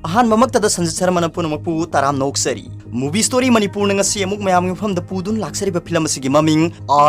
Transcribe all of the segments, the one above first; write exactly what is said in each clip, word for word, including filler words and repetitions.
ꯑꯍꯥꯟꯕꯃꯛꯇꯗ ꯁꯟꯖꯤꯠ ꯁꯔꯃꯅ ꯄꯨꯝꯅꯃꯛꯄꯨ ꯇꯔꯥꯝꯅ ꯑꯣꯛꯆꯔꯤ꯫ Movie Story ꯃꯅꯤꯄꯨꯔꯅ ꯉꯁꯤ ꯑꯃꯨꯛ ꯃꯌꯥꯝꯒꯤ ꯃꯐꯝꯗ ꯄꯨꯗꯨꯅ ꯂꯥꯛꯆꯔꯤꯕ ꯐꯤꯂꯝ ꯑꯁꯤꯒꯤ ꯃꯃꯤꯡ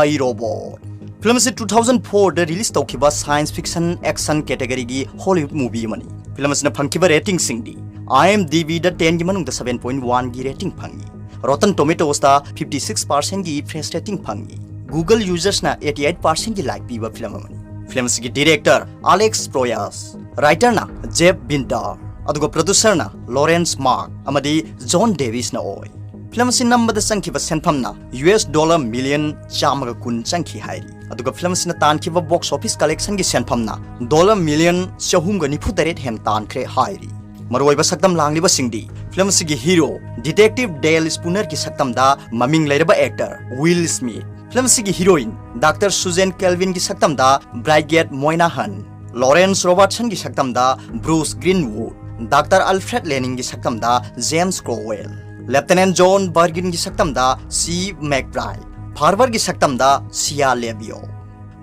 I, Robot꯫ ꯐꯤꯂꯝ ꯑꯁꯤ two thousand fourꯗ release ꯇꯧꯈꯤꯕ science fiction action categoryꯒꯤ Hollywood movie ꯑꯃꯅꯤ꯫ ꯐꯤꯂꯝ ꯑꯁꯤꯅ ꯐꯪꯈꯤꯕ ratingꯁꯤꯡꯗꯤ IMDbꯗ tenꯒꯤ ꯃꯅꯨꯡꯗ seven point oneꯒꯤ rating ꯐꯪꯉꯤ꯫ Rotten Tomatoesꯇ fifty six percentꯒꯤ fresh rating ꯐꯪꯉꯤ꯫ Google usersꯅ eighty eight percentꯒꯤ like ꯄꯤꯕ ꯐꯤꯂꯝ ꯑꯃꯅꯤ꯫ ꯐꯤꯂꯝ ꯑꯁꯤꯒꯤ director Alex Proyas, writerꯅ Jeff Binder, ꯑꯗꯨꯒ producerꯅ Lawrence Mark ꯑꯃꯗꯤ John Davisꯅ ꯑꯣꯏ꯫ ꯐꯤꯂꯝ ꯑꯁꯤ ꯅꯝꯕꯗ ꯆꯪꯈꯤꯕ ꯁꯦꯟꯐꯝꯅ US dollar million ꯆꯥꯝꯃꯒ ꯀꯨꯟ ꯆꯪꯈꯤ ꯍꯥꯏꯔꯤ꯫ ꯑꯗꯨꯒ ꯐꯤꯂꯝ ꯑꯁꯤꯅ ꯇꯥꯟꯈꯤꯕ box office collectionꯒꯤ ꯁꯦꯟꯐꯝꯅ dollar million ꯆꯍꯨꯝꯒ ꯅꯤꯐꯨ ꯇꯔꯦꯠ ꯍꯦꯟ ꯇꯥꯟꯈ꯭ꯔꯦ ꯍꯥꯏꯔꯤ꯫ ꯃꯔꯨꯑꯣꯏꯕ ꯁꯛꯇꯝ ꯂꯥꯡꯂꯤꯕꯁꯤꯡꯗꯤ ꯐꯤꯂꯝ ꯑꯁꯤꯒꯤ hero detective Dale Spoonerꯒꯤ ꯁꯛꯇꯝꯗ ꯃꯃꯤꯡ ꯂꯩꯔꯕ actor Will Smith, ꯐꯤꯂꯝ ꯑꯁꯤꯒꯤ heroine Doctor Susan Calvinꯒꯤ ꯁꯛꯇꯝꯗ Bridget Moynahan, Lawrence Robertsonꯒꯤ ꯁꯛꯇꯝꯗ Bruce Greenwood, Doctor Alfred Lanningꯒꯤ ꯁꯛꯇꯝꯗ James Cromwell, Lieutenant John Bergenꯒꯤ ꯁꯛꯇꯝꯗ Steve McBride, Farberꯒꯤ ꯁꯛꯇꯝꯗ Sia Labeo꯫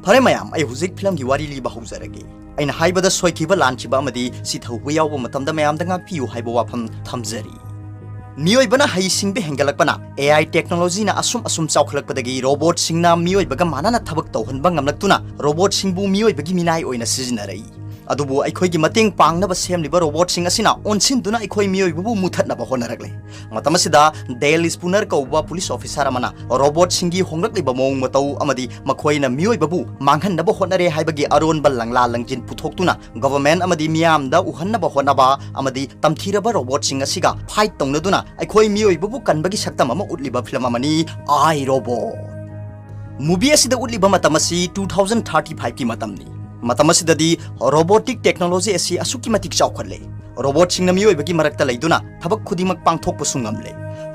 ꯐꯔꯦ ꯃꯌꯥꯝ, ꯑꯩ ꯍꯧꯖꯤꯛ ꯐꯤꯂꯝꯒꯤ ꯋꯥꯔꯤ ꯂꯤꯕ ꯍꯧꯖꯔꯒꯦ꯫ ꯑꯩꯅ ꯍꯥꯏꯕꯗ ꯁꯣꯏꯈꯤꯕ, ꯂꯥꯟꯈꯤꯕ ꯑꯃꯗꯤ ꯆꯤꯊꯍꯧꯕ ꯌꯥꯎꯕ ꯃꯇꯝꯗ ꯃꯌꯥꯝꯗ ꯉꯥꯛꯄꯤꯌꯨ ꯍꯥꯏꯕ ꯋꯥꯐꯝ ꯊꯝꯖꯔꯤ꯫ ꯃꯤꯑꯣꯏꯕꯅ ꯍꯩꯁꯤꯡꯕ ꯍꯦꯟꯒꯠꯂꯛꯄꯅ, AI technologyꯅ ꯑꯁꯨꯝ ꯑꯁꯨꯝ ꯆꯥꯎꯈꯠꯂꯛꯄꯗꯒꯤ robotꯁꯤꯡꯅ ꯃꯤꯑꯣꯏꯕꯒ ꯃꯥꯟꯅꯅ ꯊꯕꯛ ꯇꯧꯍꯟꯕ ꯉꯝꯂꯛꯇꯨꯅ robotꯁꯤꯡꯕꯨ ꯃꯤꯑꯣꯏꯕꯒꯤ ꯃꯤꯅꯥꯏ ꯑꯣꯏꯅ ꯁꯤꯖꯤꯟꯅꯔꯛꯏ꯫ ꯑꯗꯨꯕꯨ ꯑꯩꯈꯣꯏꯒꯤ ꯃꯇꯦꯡ ꯄꯥꯡꯅꯕ ꯁꯦꯝꯂꯤꯕ robotꯁꯤꯡ ꯑꯁꯤꯅ ꯑꯣꯟꯁꯤꯟꯗꯨꯅ ꯑꯩꯈꯣꯏ ꯃꯤꯑꯣꯏꯕꯕꯨ ꯃꯨꯊꯠꯅꯕ ꯍꯣꯠꯅꯔꯛꯂꯦ꯫ ꯃꯇꯝ ꯑꯁꯤꯗ Dale Spooner ꯀꯧꯕ police officer ꯑꯃꯅ robotꯁꯤꯡꯒꯤ ꯍꯣꯡꯂꯛꯂꯤꯕ ꯃꯑꯣꯡ ꯃꯇꯧ ꯑꯃꯗꯤ ꯃꯈꯣꯏꯅ ꯃꯤꯑꯣꯏꯕꯕꯨ ꯃꯥꯡꯍꯟꯅꯕ ꯍꯣꯠꯅꯔꯦ ꯍꯥꯏꯕꯒꯤ ꯑꯔꯣꯟꯕ ꯂꯪꯂꯥ ꯂꯪꯖꯤꯟ ꯄꯨꯊꯣꯛꯇꯨꯅ government ꯑꯃꯗꯤ ꯃꯤꯌꯥꯝꯗ ꯎꯍꯟꯅꯕ ꯍꯣꯠꯅꯕ ꯑꯃꯗꯤ ꯇꯝꯊꯤꯔꯕ robotꯁꯤꯡ ꯑꯁꯤꯒ fight ꯇꯧꯅꯗꯨꯅ ꯑꯩꯈꯣꯏ ꯃꯤꯑꯣꯏꯕꯕꯨ ꯀꯟꯕꯒꯤ ꯁꯛꯇꯝ ꯑꯃ ꯎꯠꯂꯤꯕ ꯐꯤꯂꯝ ꯑꯃꯅꯤ I, Robot꯫ Movie ꯑꯁꯤꯗ ꯎꯠꯂꯤꯕ ꯃꯇꯝ ꯑꯁꯤ two thousand thirty fiveꯀꯤ ꯃꯇꯝꯅꯤ꯫ ꯃꯇꯝ ꯑꯁꯤꯗꯗꯤ robotic technology ꯑꯁꯤ ꯑꯁꯨꯛꯀꯤ ꯃꯇꯤꯛ ꯆꯥꯎꯈꯠꯂꯦ꯫ Robotꯁꯤꯡꯅ ꯃꯤꯑꯣꯏꯕꯒꯤ ꯃꯔꯛꯇ ꯂꯩꯗꯨꯅ ꯊꯕꯛ ꯈꯨꯗꯤꯡꯃꯛ ꯄꯥꯡꯊꯣꯛꯄꯁꯨ ꯉꯝꯂꯦ꯫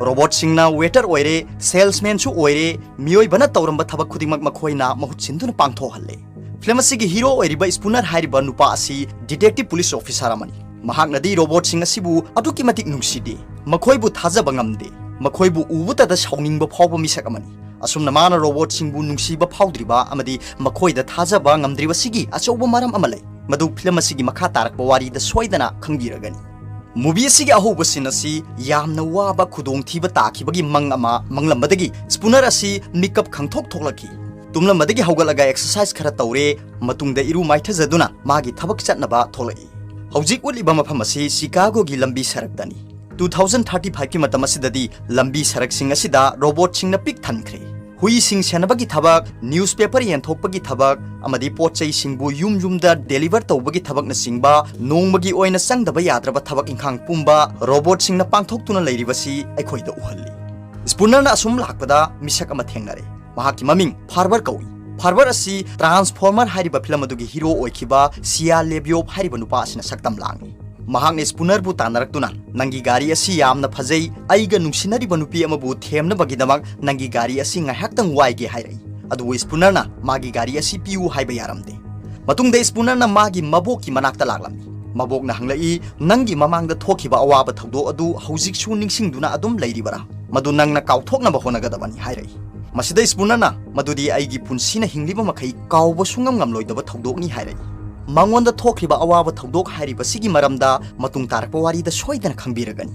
Robotꯁꯤꯡꯅ waiter ꯑꯣꯏꯔꯦ, salesmanꯁꯨ ꯑꯣꯏꯔꯦ, ꯃꯤꯑꯣꯏꯕꯅ ꯇꯧꯔꯝꯕ ꯊꯕꯛ ꯈꯨꯗꯤꯡꯃꯛ ꯃꯈꯣꯏꯅ ꯃꯍꯨꯠ ꯁꯤꯟꯗꯨꯅ ꯄꯥꯡꯊꯣꯛꯍꯜꯂꯦ꯫ ꯐꯤꯂꯝ ꯑꯁꯤꯒꯤ hero ꯑꯣꯏꯔꯤꯕ Spooner ꯍꯥꯏꯔꯤꯕ ꯅꯨꯄꯥ ꯑꯁꯤ detective police officer ꯑꯃꯅꯤ꯫ ꯃꯍꯥꯛꯅꯗꯤ robotꯁꯤꯡ ꯑꯁꯤꯕꯨ ꯑꯗꯨꯛꯀꯤ ꯃꯇꯤꯛ ꯅꯨꯡꯁꯤꯗꯦ, ꯃꯈꯣꯏꯕꯨ ꯊꯥꯖꯕ ꯉꯝꯗꯦ, ꯃꯈꯣꯏꯕꯨ ꯎꯕꯇꯗ ꯁꯥꯎꯅꯤꯡꯕ ꯐꯥꯎꯕ ꯃꯤꯁꯛ ꯑꯃꯅꯤ꯫ ꯑꯁꯨꯝꯅ ꯃꯥꯅ robotꯁꯤꯡꯕꯨ ꯅꯨꯡꯁꯤꯕ ꯐꯥꯎꯗ꯭ꯔꯤꯕ ꯑꯃꯗꯤ ꯃꯈꯣꯏꯗ ꯊꯥꯖꯕ ꯉꯝꯗ꯭ꯔꯤꯕꯁꯤꯒꯤ ꯑꯆꯧꯕ ꯃꯔꯝ ꯑꯃ ꯂꯩ, ꯃꯗꯨ ꯐꯤꯂꯝ ꯑꯁꯤꯒꯤ ꯃꯈꯥ ꯇꯥꯔꯛꯄ ꯋꯥꯔꯤꯗ ꯁꯣꯏꯗꯅ ꯈꯪꯕꯤꯔꯒꯅꯤ꯫ Movie ꯑꯁꯤꯒꯤ ꯑꯍꯧꯕ scene ꯑꯁꯤ ꯌꯥꯝꯅ ꯋꯥꯕ ꯈꯨꯗꯣꯡꯊꯤꯕ ꯇꯥꯈꯤꯕꯒꯤ ꯃꯪ ꯑꯃ ꯃꯪꯂꯝꯕꯗꯒꯤ Spooner ꯑꯁꯤ ꯃꯤꯀꯞ ꯈꯪꯊꯣꯛ ꯊꯣꯛꯂꯛꯈꯤ꯫ ꯇꯨꯝꯂꯝꯕꯗꯒꯤ ꯍꯧꯒꯠꯂꯒ exercise ꯈꯔ ꯇꯧꯔꯦ, ꯃꯇꯨꯡꯗ ꯏꯔꯨ ꯃꯥꯏꯊꯖꯗꯨꯅ ꯃꯥꯒꯤ ꯊꯕꯛ ꯆꯠꯅꯕ ꯊꯣꯛꯂꯛꯏ꯫ ꯍꯧꯖꯤꯛ ꯎꯠꯂꯤꯕ ꯃꯐꯝ ꯑꯁꯤ ꯁꯤꯀꯥꯒꯣꯒꯤ ꯂꯝꯕꯤ ꯁꯔꯛꯇꯅꯤ꯫ Two thousand thirty five ꯀꯤ ꯃꯇꯝ ꯑꯁꯤꯗꯗꯤ ꯂꯝꯕꯤ ꯁꯔꯛꯁꯤꯡ ꯑꯁꯤꯗ ꯔꯣꯕꯣꯠꯁꯤꯡꯅ ꯄꯤꯛ ꯊꯟꯈ꯭ꯔꯦ꯫ ꯍꯨꯏꯁꯤꯡ ꯁꯦꯟꯅꯕꯒꯤ ꯊꯕꯛ, newspaper ꯌꯦꯟꯊꯣꯛꯄꯒꯤ ꯊꯕꯛ, ꯑꯃꯗꯤ ꯄꯣꯠ ꯆꯩꯁꯤꯡꯕꯨ ꯌꯨꯝ ꯌꯨꯝꯗ deliver ꯇꯧꯕꯒꯤ ꯊꯕꯛꯅꯆꯤꯡꯕ ꯅꯣꯡꯃꯒꯤ ꯑꯣꯏꯅ ꯆꯪꯗꯕ ꯌꯥꯗ꯭ꯔꯕ ꯊꯕꯛ ꯏꯪꯈꯥꯡ ꯄꯨꯝꯕ ꯔꯣꯕꯣꯠꯁꯤꯡꯅ ꯄꯥꯡꯊꯣꯛꯇꯨꯅ ꯂꯩꯔꯤꯕꯁꯤ ꯑꯩꯈꯣꯏꯗ ꯎꯍꯜꯂꯤ꯫ Spoonerꯅ ꯑꯁꯨꯝ ꯂꯥꯛꯄꯗ ꯃꯤꯁꯛ ꯑꯃ ꯊꯦꯡꯅꯔꯦ꯫ ꯃꯍꯥꯛꯀꯤ ꯃꯃꯤꯡ Farber ꯀꯧꯏ꯫ Farber ꯑꯁꯤ Transformers ꯍꯥꯏꯔꯤꯕ ꯐꯤꯂꯝ ꯑꯗꯨꯒꯤ ꯍꯤꯔꯣ ꯑꯣꯏꯈꯤꯕ ꯁꯤꯌꯥ ꯂꯦꯕꯤꯌꯣꯞ ꯍꯥꯏꯔꯤꯕ ꯅꯨꯄꯥ ꯑꯁꯤꯅ ꯁꯛꯇꯝ ꯂꯥꯡꯏ꯫ ꯃꯍꯥꯛꯅ Spoonerꯕꯨ ꯇꯥꯟꯅꯔꯛꯇꯨꯅ, "ꯅꯪꯒꯤ ꯒꯥꯔꯤ ꯑꯁꯤ ꯌꯥꯝꯅ ꯐꯖꯩ, ꯑꯩꯒ ꯅꯨꯡꯁꯤꯅꯔꯤꯕ ꯅꯨꯄꯤ ꯑꯃꯕꯨ ꯊꯦꯝꯅꯕꯒꯤꯗꯃꯛ ꯅꯪꯒꯤ ꯒꯥꯔꯤ ꯑꯁꯤ ꯉꯥꯏꯍꯥꯛꯇꯪ ꯋꯥꯏꯒꯦ" ꯍꯥꯏꯔꯛꯏ꯫ ꯑꯗꯨꯕꯨ Spoonerꯅ ꯃꯥꯒꯤ ꯒꯥꯔꯤ ꯑꯁꯤ ꯄꯤꯌꯨ ꯍꯥꯏꯕ ꯌꯥꯔꯝꯗꯦ꯫ ꯃꯇꯨꯡꯗ Spoonerꯅ ꯃꯥꯒꯤ ꯃꯕꯣꯛꯀꯤ ꯃꯅꯥꯛꯇ ꯂꯥꯛꯂꯝꯃꯤ꯫ ꯃꯕꯣꯛꯅ ꯍꯪꯂꯛꯏ, "ꯅꯪꯒꯤ ꯃꯃꯥꯡꯗ ꯊꯣꯛꯈꯤꯕ ꯑꯋꯥꯕ ꯊꯧꯗꯣꯛ ꯑꯗꯨ ꯍꯧꯖꯤꯛꯁꯨ ꯅꯤꯡꯁꯤꯡꯗꯨꯅ ꯑꯗꯨꯝ ꯂꯩꯔꯤꯕꯔꯥ? ꯃꯗꯨ ꯅꯪꯅ ꯀꯥꯎꯊꯣꯛꯅꯕ ꯍꯣꯠꯅꯒꯗꯕꯅꯤ" ꯍꯥꯏꯔꯛꯏ꯫ ꯃꯁꯤꯗ Spoonerꯅ, "ꯃꯗꯨꯗꯤ ꯑꯩꯒꯤ ꯄꯨꯟꯁꯤꯅ ꯍꯤꯡꯂꯤꯕ ꯃꯈꯩ ꯀꯥꯎꯕ ꯁꯨꯡꯉꯝ ꯉꯝꯂꯣꯏꯗꯕ ꯊꯧꯗꯣꯛꯅꯤ" ꯍꯥꯏꯔꯛꯏ꯫ ꯃꯉꯣꯟꯗ ꯊꯣꯛꯈꯤꯕ ꯑꯋꯥꯕ ꯊꯧꯗꯣꯛ ꯍꯥꯏꯔꯤꯕꯁꯤꯒꯤ ꯃꯔꯝꯗ ꯃꯇꯨꯡ ꯇꯥꯔꯛꯄ ꯋꯥꯔꯤꯗ ꯁꯣꯏꯗꯅ ꯈꯪꯕꯤꯔꯒꯅꯤ꯫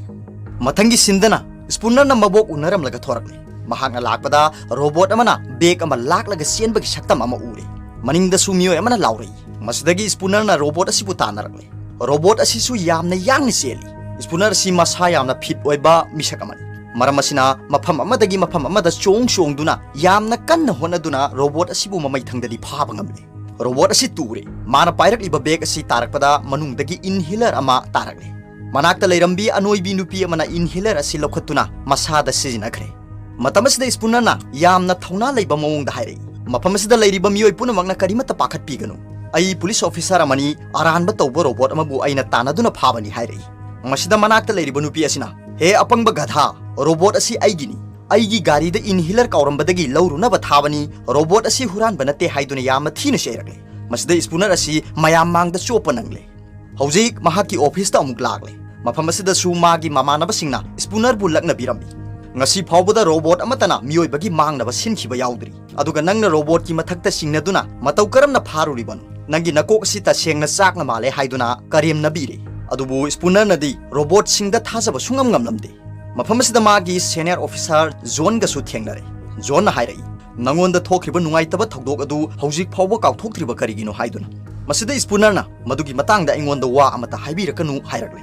ꯃꯊꯪꯒꯤ sceneꯗꯅ Spoonerꯅ ꯃꯕꯣꯛ ꯎꯅꯔꯝꯂꯒ ꯊꯣꯔꯛꯂꯦ꯫ ꯃꯍꯥꯛꯅ ꯂꯥꯛꯄꯗ ꯔꯣꯕꯣꯠ ꯑꯃꯅ bag ꯑꯃ ꯂꯥꯛꯂꯒ ꯆꯦꯟꯕꯒꯤ ꯁꯛꯇꯝ ꯑꯃ ꯎꯔꯦ꯫ ꯃꯅꯤꯡꯗꯁꯨ ꯃꯤꯑꯣꯏ ꯑꯃꯅ ꯂꯥꯎꯔꯛꯏ꯫ ꯃꯁꯤꯗꯒꯤ Spoonerꯅ ꯔꯣꯕꯣꯠ ꯑꯁꯤꯕꯨ ꯇꯥꯟꯅꯔꯛꯂꯦ꯫ ꯔꯣꯕꯣꯠ ꯑꯁꯤꯁꯨ ꯌꯥꯝꯅ ꯌꯥꯡꯅ ꯆꯦꯜꯂꯤ꯫ Spooner ꯑꯁꯤ ꯃꯁꯥ ꯌꯥꯝꯅ fit ꯑꯣꯏꯕ ꯃꯤꯁꯛ ꯑꯃꯅꯤ꯫ ꯃꯔꯝ ꯑꯁꯤꯅ ꯃꯐꯝ ꯑꯃꯗꯒꯤ ꯃꯐꯝ ꯑꯃꯗ ꯆꯣꯡ ꯆꯣꯡꯗꯨꯅ ꯌꯥꯝꯅ ꯀꯟꯅ ꯍꯣꯠꯅꯗꯨꯅ ꯔꯣꯕꯣꯠ ꯑꯁꯤꯕꯨ ꯃꯃꯩꯊꯪꯗꯗꯤ ꯐꯥꯕ ꯉꯝꯂꯦ꯫ ꯔꯣꯕꯣꯠ ꯑꯁꯤ ꯇꯨꯔꯦ꯫ ꯃꯥꯅ ꯄꯥꯏꯔꯛꯂꯤꯕ bag ꯑꯁꯤ ꯇꯥꯔꯛꯄꯗ ꯃꯅꯨꯡꯗꯒꯤ inhaler ꯑꯃ ꯇꯥꯔꯛꯂꯦ꯫ ꯃꯅꯥꯛꯇ ꯂꯩꯔꯝꯕꯤ ꯑꯅꯣꯏꯕꯤ ꯅꯨꯄꯤ ꯑꯃꯅ inhaler ꯑꯁꯤ ꯂꯧꯈꯠꯇꯨꯅ ꯃꯁꯥꯗ ꯁꯤꯖꯤꯟꯅꯈ꯭ꯔꯦ꯫ ꯃꯇꯝ ꯑꯁꯤꯗ Spoonerꯅ ꯌꯥꯝꯅ ꯊꯧꯅꯥ ꯂꯩꯕ ꯃꯑꯣꯡꯗ ꯍꯥꯏꯔꯛꯏ, "ꯃꯐꯝ ꯑꯁꯤꯗ ꯂꯩꯔꯤꯕ ꯃꯤꯑꯣꯏ ꯄꯨꯝꯅꯃꯛꯅ ꯀꯔꯤꯃꯠꯇ ꯄꯥꯈꯠꯄꯤꯒꯅꯨ꯫ ꯑꯩ police officer ꯑꯃꯅꯤ, ꯑꯔꯥꯟꯕ ꯇꯧꯕ ꯔꯣꯕꯣꯠ ꯑꯃꯕꯨ ꯑꯩꯅ ꯇꯥꯟꯅꯗꯨꯅ ꯐꯥꯕꯅꯤ" ꯍꯥꯏꯔꯛꯏ꯫ ꯃꯁꯤꯗ ꯃꯅꯥꯛꯇ ꯂꯩꯔꯤꯕ ꯅꯨꯄꯤ ꯑꯁꯤꯅ, "ꯍꯦ ꯑꯄꯪꯕ ꯒꯙꯥ, ꯔꯣꯕꯣꯠ ꯑꯁꯤ ꯑꯩꯒꯤꯅꯤ꯫ ꯑꯩꯒꯤ ꯒꯥꯔꯤꯗ inhaler ꯀꯥꯎꯔꯝꯕꯗꯒꯤ ꯂꯧꯔꯨꯅꯕ ꯊꯥꯕꯅꯤ꯫ ꯔꯣꯕꯣꯠ ꯑꯁꯤ ꯍꯨꯔꯥꯟꯕ ꯅꯠꯇꯦ" ꯍꯥꯏꯗꯨꯅ ꯌꯥꯝꯅ ꯊꯤꯅ ꯆꯩꯔꯛꯂꯦ꯫ ꯃꯁꯤꯗ Spooner ꯑꯁꯤ ꯃꯌꯥꯝ ꯃꯥꯡꯗ ꯆꯣꯞꯄ ꯅꯪꯂꯦ꯫ ꯍꯧꯖꯤꯛ ꯃꯍꯥꯛꯀꯤ officeꯇ ꯑꯃꯨꯛ ꯂꯥꯛꯂꯦ꯫ ꯃꯐꯝ ꯑꯁꯤꯗꯁꯨ ꯃꯥꯒꯤ ꯃꯃꯥꯟꯅꯕꯁꯤꯡꯅ Spoonerꯕꯨ ꯂꯛꯅꯕꯤꯔꯝꯃꯤ꯫ ꯉꯁꯤ ꯐꯥꯎꯕꯗ ꯔꯣꯕꯣꯠ ꯑꯃꯠꯇꯅ ꯃꯤꯑꯣꯏꯕꯒꯤ ꯃꯥꯡꯅꯕ ꯁꯤꯟꯈꯤꯕ ꯌꯥꯎꯗ꯭ꯔꯤ꯫ ꯑꯗꯨꯒ ꯅꯪꯅ ꯔꯣꯕꯣꯠꯀꯤ ꯃꯊꯛꯇ ꯆꯤꯡꯅꯗꯨꯅ ꯃꯇꯧ ꯀꯔꯝꯅ ꯐꯥꯔꯨꯔꯤꯕꯅꯣ? ꯅꯪꯒꯤ ꯅꯀꯣꯛ ꯑꯁꯤ ꯇꯁꯦꯡꯅ ꯆꯥꯛꯅ ꯃꯥꯜꯂꯦ ꯍꯥꯏꯗꯨꯅ ꯀꯔꯦꯝꯅꯕꯤꯔꯦ꯫ ꯑꯗꯨꯕꯨ ꯁ꯭ꯄꯨꯅꯔꯅꯗꯤ ꯔꯣꯕꯣꯠꯁꯤꯡꯗ ꯊꯥꯖꯕ ꯁꯨꯡꯉꯝ ꯉꯝꯂꯝꯗꯦ꯫ ꯃꯐꯝ ꯑꯁꯤꯗ ꯃꯥꯒꯤ ꯁꯦꯅꯤꯌꯔ ꯑꯣꯐꯤꯁꯥꯔ ꯖꯣꯟꯒꯁꯨ ꯊꯦꯡꯅꯔꯦ꯫ ꯖꯣꯟꯅ ꯍꯥꯏꯔꯛꯏ, "ꯅꯉꯣꯟꯗ ꯊꯣꯛꯈꯤꯕ ꯅꯨꯡꯉꯥꯏꯇꯕ ꯊꯧꯗꯣꯛ ꯑꯗꯨ ꯍꯧꯖꯤꯛ ꯐꯥꯎꯕ ꯀꯥꯎꯊꯣꯛꯇ꯭ꯔꯤꯕ ꯀꯔꯤꯒꯤꯅꯣ?" ꯍꯥꯏꯗꯨꯅ꯫ ꯃꯁꯤꯗ ꯁ꯭ꯄꯨꯅꯔꯅ, "ꯃꯗꯨꯒꯤ ꯃꯇꯥꯡꯗ ꯑꯩꯉꯣꯟꯗ ꯋꯥ ꯑꯃꯠꯇ ꯍꯥꯏꯕꯤꯔꯛꯀꯅꯨ" ꯍꯥꯏꯔꯛꯂꯦ꯫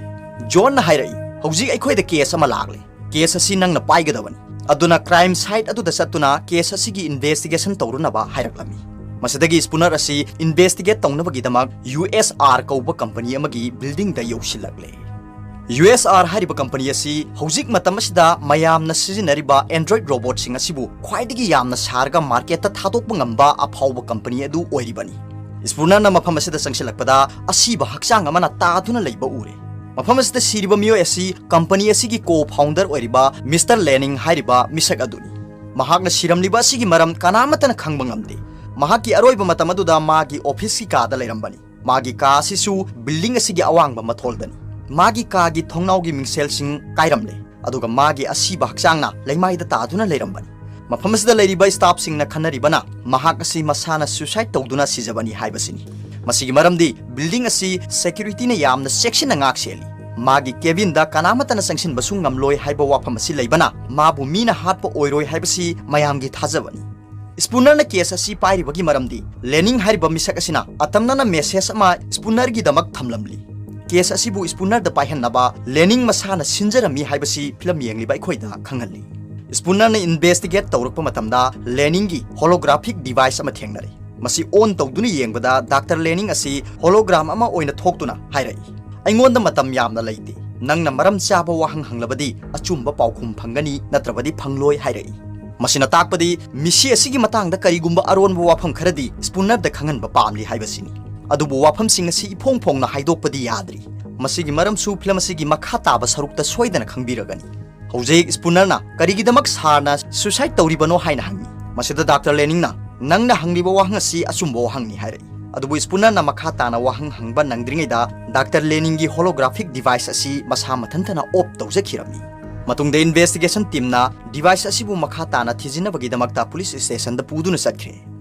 ꯖꯣꯟꯅ ꯍꯥꯏꯔꯛꯏ, "ꯍꯧꯖꯤꯛ ꯑꯩꯈꯣꯏꯗ ꯀꯦꯁ ꯑꯃ ꯂꯥꯛꯂꯦ꯫ ꯀꯦꯁ ꯑꯁꯤ ꯅꯪꯅ ꯄꯥꯏꯒꯗꯕꯅꯤ꯫" ꯑꯗꯨꯅ ꯀ꯭ꯔꯥꯏꯝ ꯁꯥꯏꯠ ꯑꯗꯨꯗ ꯆꯠꯇꯨꯅ ꯀꯦꯁ ꯑꯁꯤꯒꯤ ꯏꯟꯚꯦꯁꯇꯤꯒꯦꯁꯟ ꯇꯧꯔꯨꯅꯕ ꯍꯥꯏꯔꯛꯂꯝꯃꯤ꯫ ꯃꯁꯤꯗꯒꯤ ꯁ꯭ꯄꯨꯅꯔ ꯑꯁꯤ ꯏꯟꯚꯦꯁꯇꯤꯒꯦꯠ ꯇꯧꯅꯕꯒꯤꯗꯃꯛ ꯌꯨ ꯑꯦꯁ ꯑꯥꯔ ꯀꯧꯕ ꯀꯝꯄꯅꯤ ꯑꯃꯒꯤ ꯕꯤꯜꯗꯤꯡꯗ ꯌꯧꯁꯤꯜꯂꯛꯂꯦ꯫ ꯌꯨ ꯑꯦꯁ ꯑꯥꯔ ꯍꯥꯏꯔꯤꯕ ꯀꯝꯄꯅꯤ ꯑꯁꯤ ꯍꯧꯖꯤꯛ ꯃꯇꯝ ꯑꯁꯤꯗ ꯃꯌꯥꯝꯅ ꯁꯤꯖꯤꯟꯅꯔꯤꯕ ꯑꯦꯟꯗ꯭ꯔꯣꯏꯗ ꯔꯣꯕꯣꯠꯁꯤꯡ ꯑꯁꯤꯕꯨ ꯈ꯭ꯋꯥꯏꯗꯒꯤ ꯌꯥꯝꯅ ꯁꯥꯔꯒ ꯃꯥꯔꯀꯦꯠꯇ ꯊꯥꯗꯣꯛꯄ ꯉꯝꯕ ꯑꯐꯥꯎꯕ ꯀꯝꯄꯅꯤ ꯑꯗꯨ ꯑꯣꯏꯔꯤꯕꯅꯤ꯫ ꯁ꯭ꯄꯨꯅꯔꯅ ꯃꯐꯝ ꯑꯁꯤꯗ ꯆꯪꯁꯤꯜꯂꯛꯄꯗ ꯑꯁꯤꯕ ꯍꯛꯆꯥꯡ ꯑꯃꯅ ꯇꯥꯗꯨꯅ ꯂꯩꯕ ꯎꯔꯦ꯫ ꯃꯐꯝ ꯑꯁꯤꯗ ꯁꯤꯔꯤꯕ ꯃꯤꯑꯣꯏ ꯑꯁꯤ ꯀꯝꯄꯅꯤ ꯑꯁꯤꯒꯤ ꯀꯣ ꯐꯥꯎꯟꯗꯔ ꯑꯣꯏꯔꯤꯕ ꯃꯤꯁꯇꯔ ꯂꯦꯅꯤꯡ ꯍꯥꯏꯔꯤꯕ ꯃꯤꯁꯛ ꯑꯗꯨꯅꯤ꯫ ꯃꯍꯥꯛꯅ ꯁꯤꯔꯝꯂꯤꯕ ꯑꯁꯤꯒꯤ ꯃꯔꯝ ꯀꯅꯥꯃꯠꯇꯅ ꯈꯪꯕ ꯉꯝꯗꯦ꯫ ꯃꯍꯥꯛꯀꯤ ꯑꯔꯣꯏꯕ ꯃꯇꯝ ꯑꯗꯨꯗ ꯃꯥꯒꯤ ꯑꯣꯐꯤꯁꯀꯤ ꯀꯥꯗ ꯂꯩꯔꯝꯕꯅꯤ꯫ ꯃꯥꯒꯤ ꯀꯥ ꯑꯁꯤꯁꯨ ꯕꯤꯜꯗꯤꯡ ꯑꯁꯤꯒꯤ ꯑꯋꯥꯡꯕ ꯃꯊꯣꯜꯗꯅꯤ꯫ ꯃꯥꯒꯤ ꯀꯥꯒꯤ ꯊꯣꯡꯅꯥꯎꯒꯤ ꯃꯤꯡꯁꯦꯜꯁꯤꯡ ꯀꯥꯏꯔꯝꯂꯦ, ꯑꯗꯨꯒ ꯃꯥꯒꯤ ꯑꯁꯤꯕ ꯍꯛꯆꯥꯡꯅ ꯂꯩꯃꯥꯏꯗ ꯇꯥꯗꯨꯅ ꯂꯩꯔꯝꯕꯅꯤ꯫ ꯃꯐꯝ ꯑꯁꯤꯗ ꯂꯩꯔꯤꯕ ꯁ꯭ꯇꯥꯐꯁꯤꯡꯅ ꯈꯟꯅꯔꯤꯕꯅ ꯃꯍꯥꯛ ꯑꯁꯤ ꯃꯁꯥꯅ ꯁ꯭ꯌꯨꯁꯥꯏꯗ ꯇꯧꯗꯨꯅ ꯁꯤꯖꯕꯅꯤ ꯍꯥꯏꯕꯁꯤꯅꯤ꯫ ꯃꯁꯤꯒꯤ ꯃꯔꯝꯗꯤ ꯕꯤꯜꯗꯤꯡ ꯑꯁꯤ ꯁꯦꯀ꯭ꯌꯨꯔꯤꯇꯤꯅ ꯌꯥꯝꯅ ꯆꯦꯛꯁꯤꯟꯅ ꯉꯥꯛ ꯁꯦꯜꯂꯤ꯫ ꯃꯥꯒꯤ ꯀꯦꯕꯤꯟꯗ ꯀꯅꯥꯃꯠꯇꯅ ꯆꯪꯁꯤꯟꯕꯁꯨ ꯉꯝꯂꯣꯏ ꯍꯥꯏꯕ ꯋꯥꯐꯝ ꯑꯁꯤ ꯂꯩꯕꯅ ꯃꯥꯕꯨ ꯃꯤꯅ ꯍꯥꯠꯄ ꯑꯣꯏꯔꯣꯏ ꯍꯥꯏꯕꯁꯤ ꯃꯌꯥꯝꯒꯤ ꯊꯥꯖꯕꯅꯤ꯫ ꯁ꯭ꯄꯨꯅꯔꯅ ꯀꯦꯁ ꯑꯁꯤ ꯄꯥꯏꯔꯤꯕꯒꯤ ꯃꯔꯝꯗꯤ ꯂꯦꯅꯤꯡ ꯍꯥꯏꯔꯤꯕ ꯃꯤꯁꯛ ꯑꯁꯤꯅ ꯑꯇꯝꯅꯅ ꯃꯦꯁꯦꯖ ꯑꯃ ꯁ꯭ꯄꯨꯅꯔꯒꯤꯗꯃꯛ ꯊꯝꯂꯝꯂꯤ꯫ ꯀꯦꯁ ꯑꯁꯤꯕꯨ ꯁ꯭ꯄꯨꯅꯔꯗ ꯄꯥꯏꯍꯟꯅꯕ ꯂꯦꯅꯤꯡ ꯃꯁꯥꯅ ꯁꯤꯟꯖꯔꯝꯃꯤ ꯍꯥꯏꯕꯁꯤ ꯐꯤꯂꯝ ꯌꯦꯡꯂꯤꯕ ꯑꯩꯈꯣꯏꯗ ꯈꯪꯍꯜꯂꯤ꯫ ꯁ꯭ꯄꯨꯅꯔꯅ ꯏꯟꯚꯦꯁꯇꯤꯒꯦꯠ ꯇꯧꯔꯛꯄ ꯃꯇꯝꯗ ꯂꯦꯅꯤꯡꯒꯤ ꯍꯣꯂꯣꯒ꯭ꯔꯥꯐꯤꯛ ꯗꯤꯚꯥꯏꯁ ꯑꯃ ꯊꯦꯡꯅꯔꯦ꯫ ꯃꯁꯤ ꯑꯣꯟ ꯇꯧꯗꯨꯅ ꯌꯦꯡꯕꯗ ꯗꯥꯛꯇꯔ ꯂꯦꯅꯤꯡ ꯑꯁꯤ ꯍꯣꯂꯣꯒ꯭ꯔꯥꯝ ꯑꯃ ꯑꯣꯏꯅ ꯊꯣꯛꯇꯨꯅ ꯍꯥꯏꯔꯛꯏ, "ꯑꯩꯉꯣꯟꯗ ꯃꯇꯝ ꯌꯥꯝꯅ ꯂꯩꯇꯦ꯫ ꯅꯪꯅ ꯃꯔꯝ ꯆꯥꯕ ꯋꯥꯍꯪ ꯍꯪꯂꯕꯗꯤ ꯑꯆꯨꯝꯕ ꯄꯥꯎꯈꯨꯝ ꯐꯪꯒꯅꯤ, ꯅꯠꯇ꯭ꯔꯕꯗꯤ ꯐꯪꯂꯣꯏ" ꯍꯥꯏꯔꯛꯏ꯫ ꯃꯁꯤꯅ ꯇꯥꯛꯄꯗꯤ ꯃꯤꯁꯤ ꯑꯁꯤꯒꯤ ꯃꯇꯥꯡꯗ ꯀꯔꯤꯒꯨꯝꯕ ꯑꯔꯣꯟꯕ ꯋꯥꯐꯝ ꯈꯔꯗꯤ ꯁ꯭ꯄꯨꯅꯔꯗ ꯈꯪꯍꯟꯕ ꯄꯥꯝꯂꯤ ꯍꯥꯏꯕꯁꯤꯅꯤ꯫ ꯑꯗꯨꯕꯨ ꯋꯥꯐꯝꯁꯤꯡ ꯑꯁꯤ ꯏꯐꯣꯡ ꯐꯣꯡꯅ ꯍꯥꯏꯗꯣꯛꯄꯗꯤ ꯌꯥꯗ꯭ꯔꯤ꯫ ꯃꯁꯤꯒꯤ ꯃꯔꯝꯁꯨ ꯐꯤꯂꯝ ꯑꯁꯤꯒꯤ ꯃꯈꯥ ꯇꯥꯕ ꯁꯔꯨꯛꯇ ꯁꯣꯏꯗꯅ ꯈꯪꯕꯤꯔꯒꯅꯤ꯫ ꯍꯧꯖꯤꯛ ꯁ꯭ꯄꯨꯅꯔꯅ, "ꯀꯔꯤꯒꯤꯗꯃꯛ ꯁꯥꯔꯅ ꯁ꯭ꯌꯨꯁꯥꯏꯗ ꯇꯧꯔꯤꯕꯅꯣ?" ꯍꯥꯏꯅ ꯍꯪꯉꯤ꯫ ꯃꯁꯤꯗ ꯗꯥꯛꯇꯔ ꯂꯦꯅꯤꯡꯅ, "ꯅꯪꯅ ꯍꯪꯂꯤꯕ ꯋꯥꯍꯪ ꯑꯁꯤ ꯑꯆꯨꯝꯕ ꯋꯥꯍꯪꯅꯤ" ꯍꯥꯏꯔꯛꯏ꯫ ꯑꯗꯨꯕꯨ ꯁ꯭ꯄꯨꯅꯔꯅ ꯃꯈꯥ ꯇꯥꯅ ꯋꯥꯍꯪ ꯍꯪꯕ ꯅꯪꯗ꯭ꯔꯤꯉꯩꯗ ꯗꯥꯛꯇꯔ ꯂꯦꯅꯤꯡꯒꯤ ꯍꯣꯂꯣꯒ꯭ꯔꯥꯐꯤꯛ ꯗꯤꯚꯥꯏꯁ ꯑꯁꯤ ꯃꯁꯥ ꯃꯊꯟꯇꯅ ꯑꯣꯐ ꯇꯧꯖꯈꯤꯔꯝꯃꯤ꯫ ꯃꯇꯨꯡꯗ ꯏꯟꯚꯦꯁꯇꯤꯒꯦꯁꯟ ꯇꯤꯝꯅ ꯗꯤꯚꯥꯏꯁ ꯑꯁꯤꯕꯨ ꯃꯈꯥ ꯇꯥꯅ ꯊꯤꯖꯤꯟꯅꯕꯒꯤꯗꯃꯛꯇ ꯄꯨꯂꯤꯁ ꯁ꯭ꯇꯦꯁꯟꯗ ꯄꯨꯗꯨꯅ ꯆꯠꯈ꯭ꯔꯦ꯫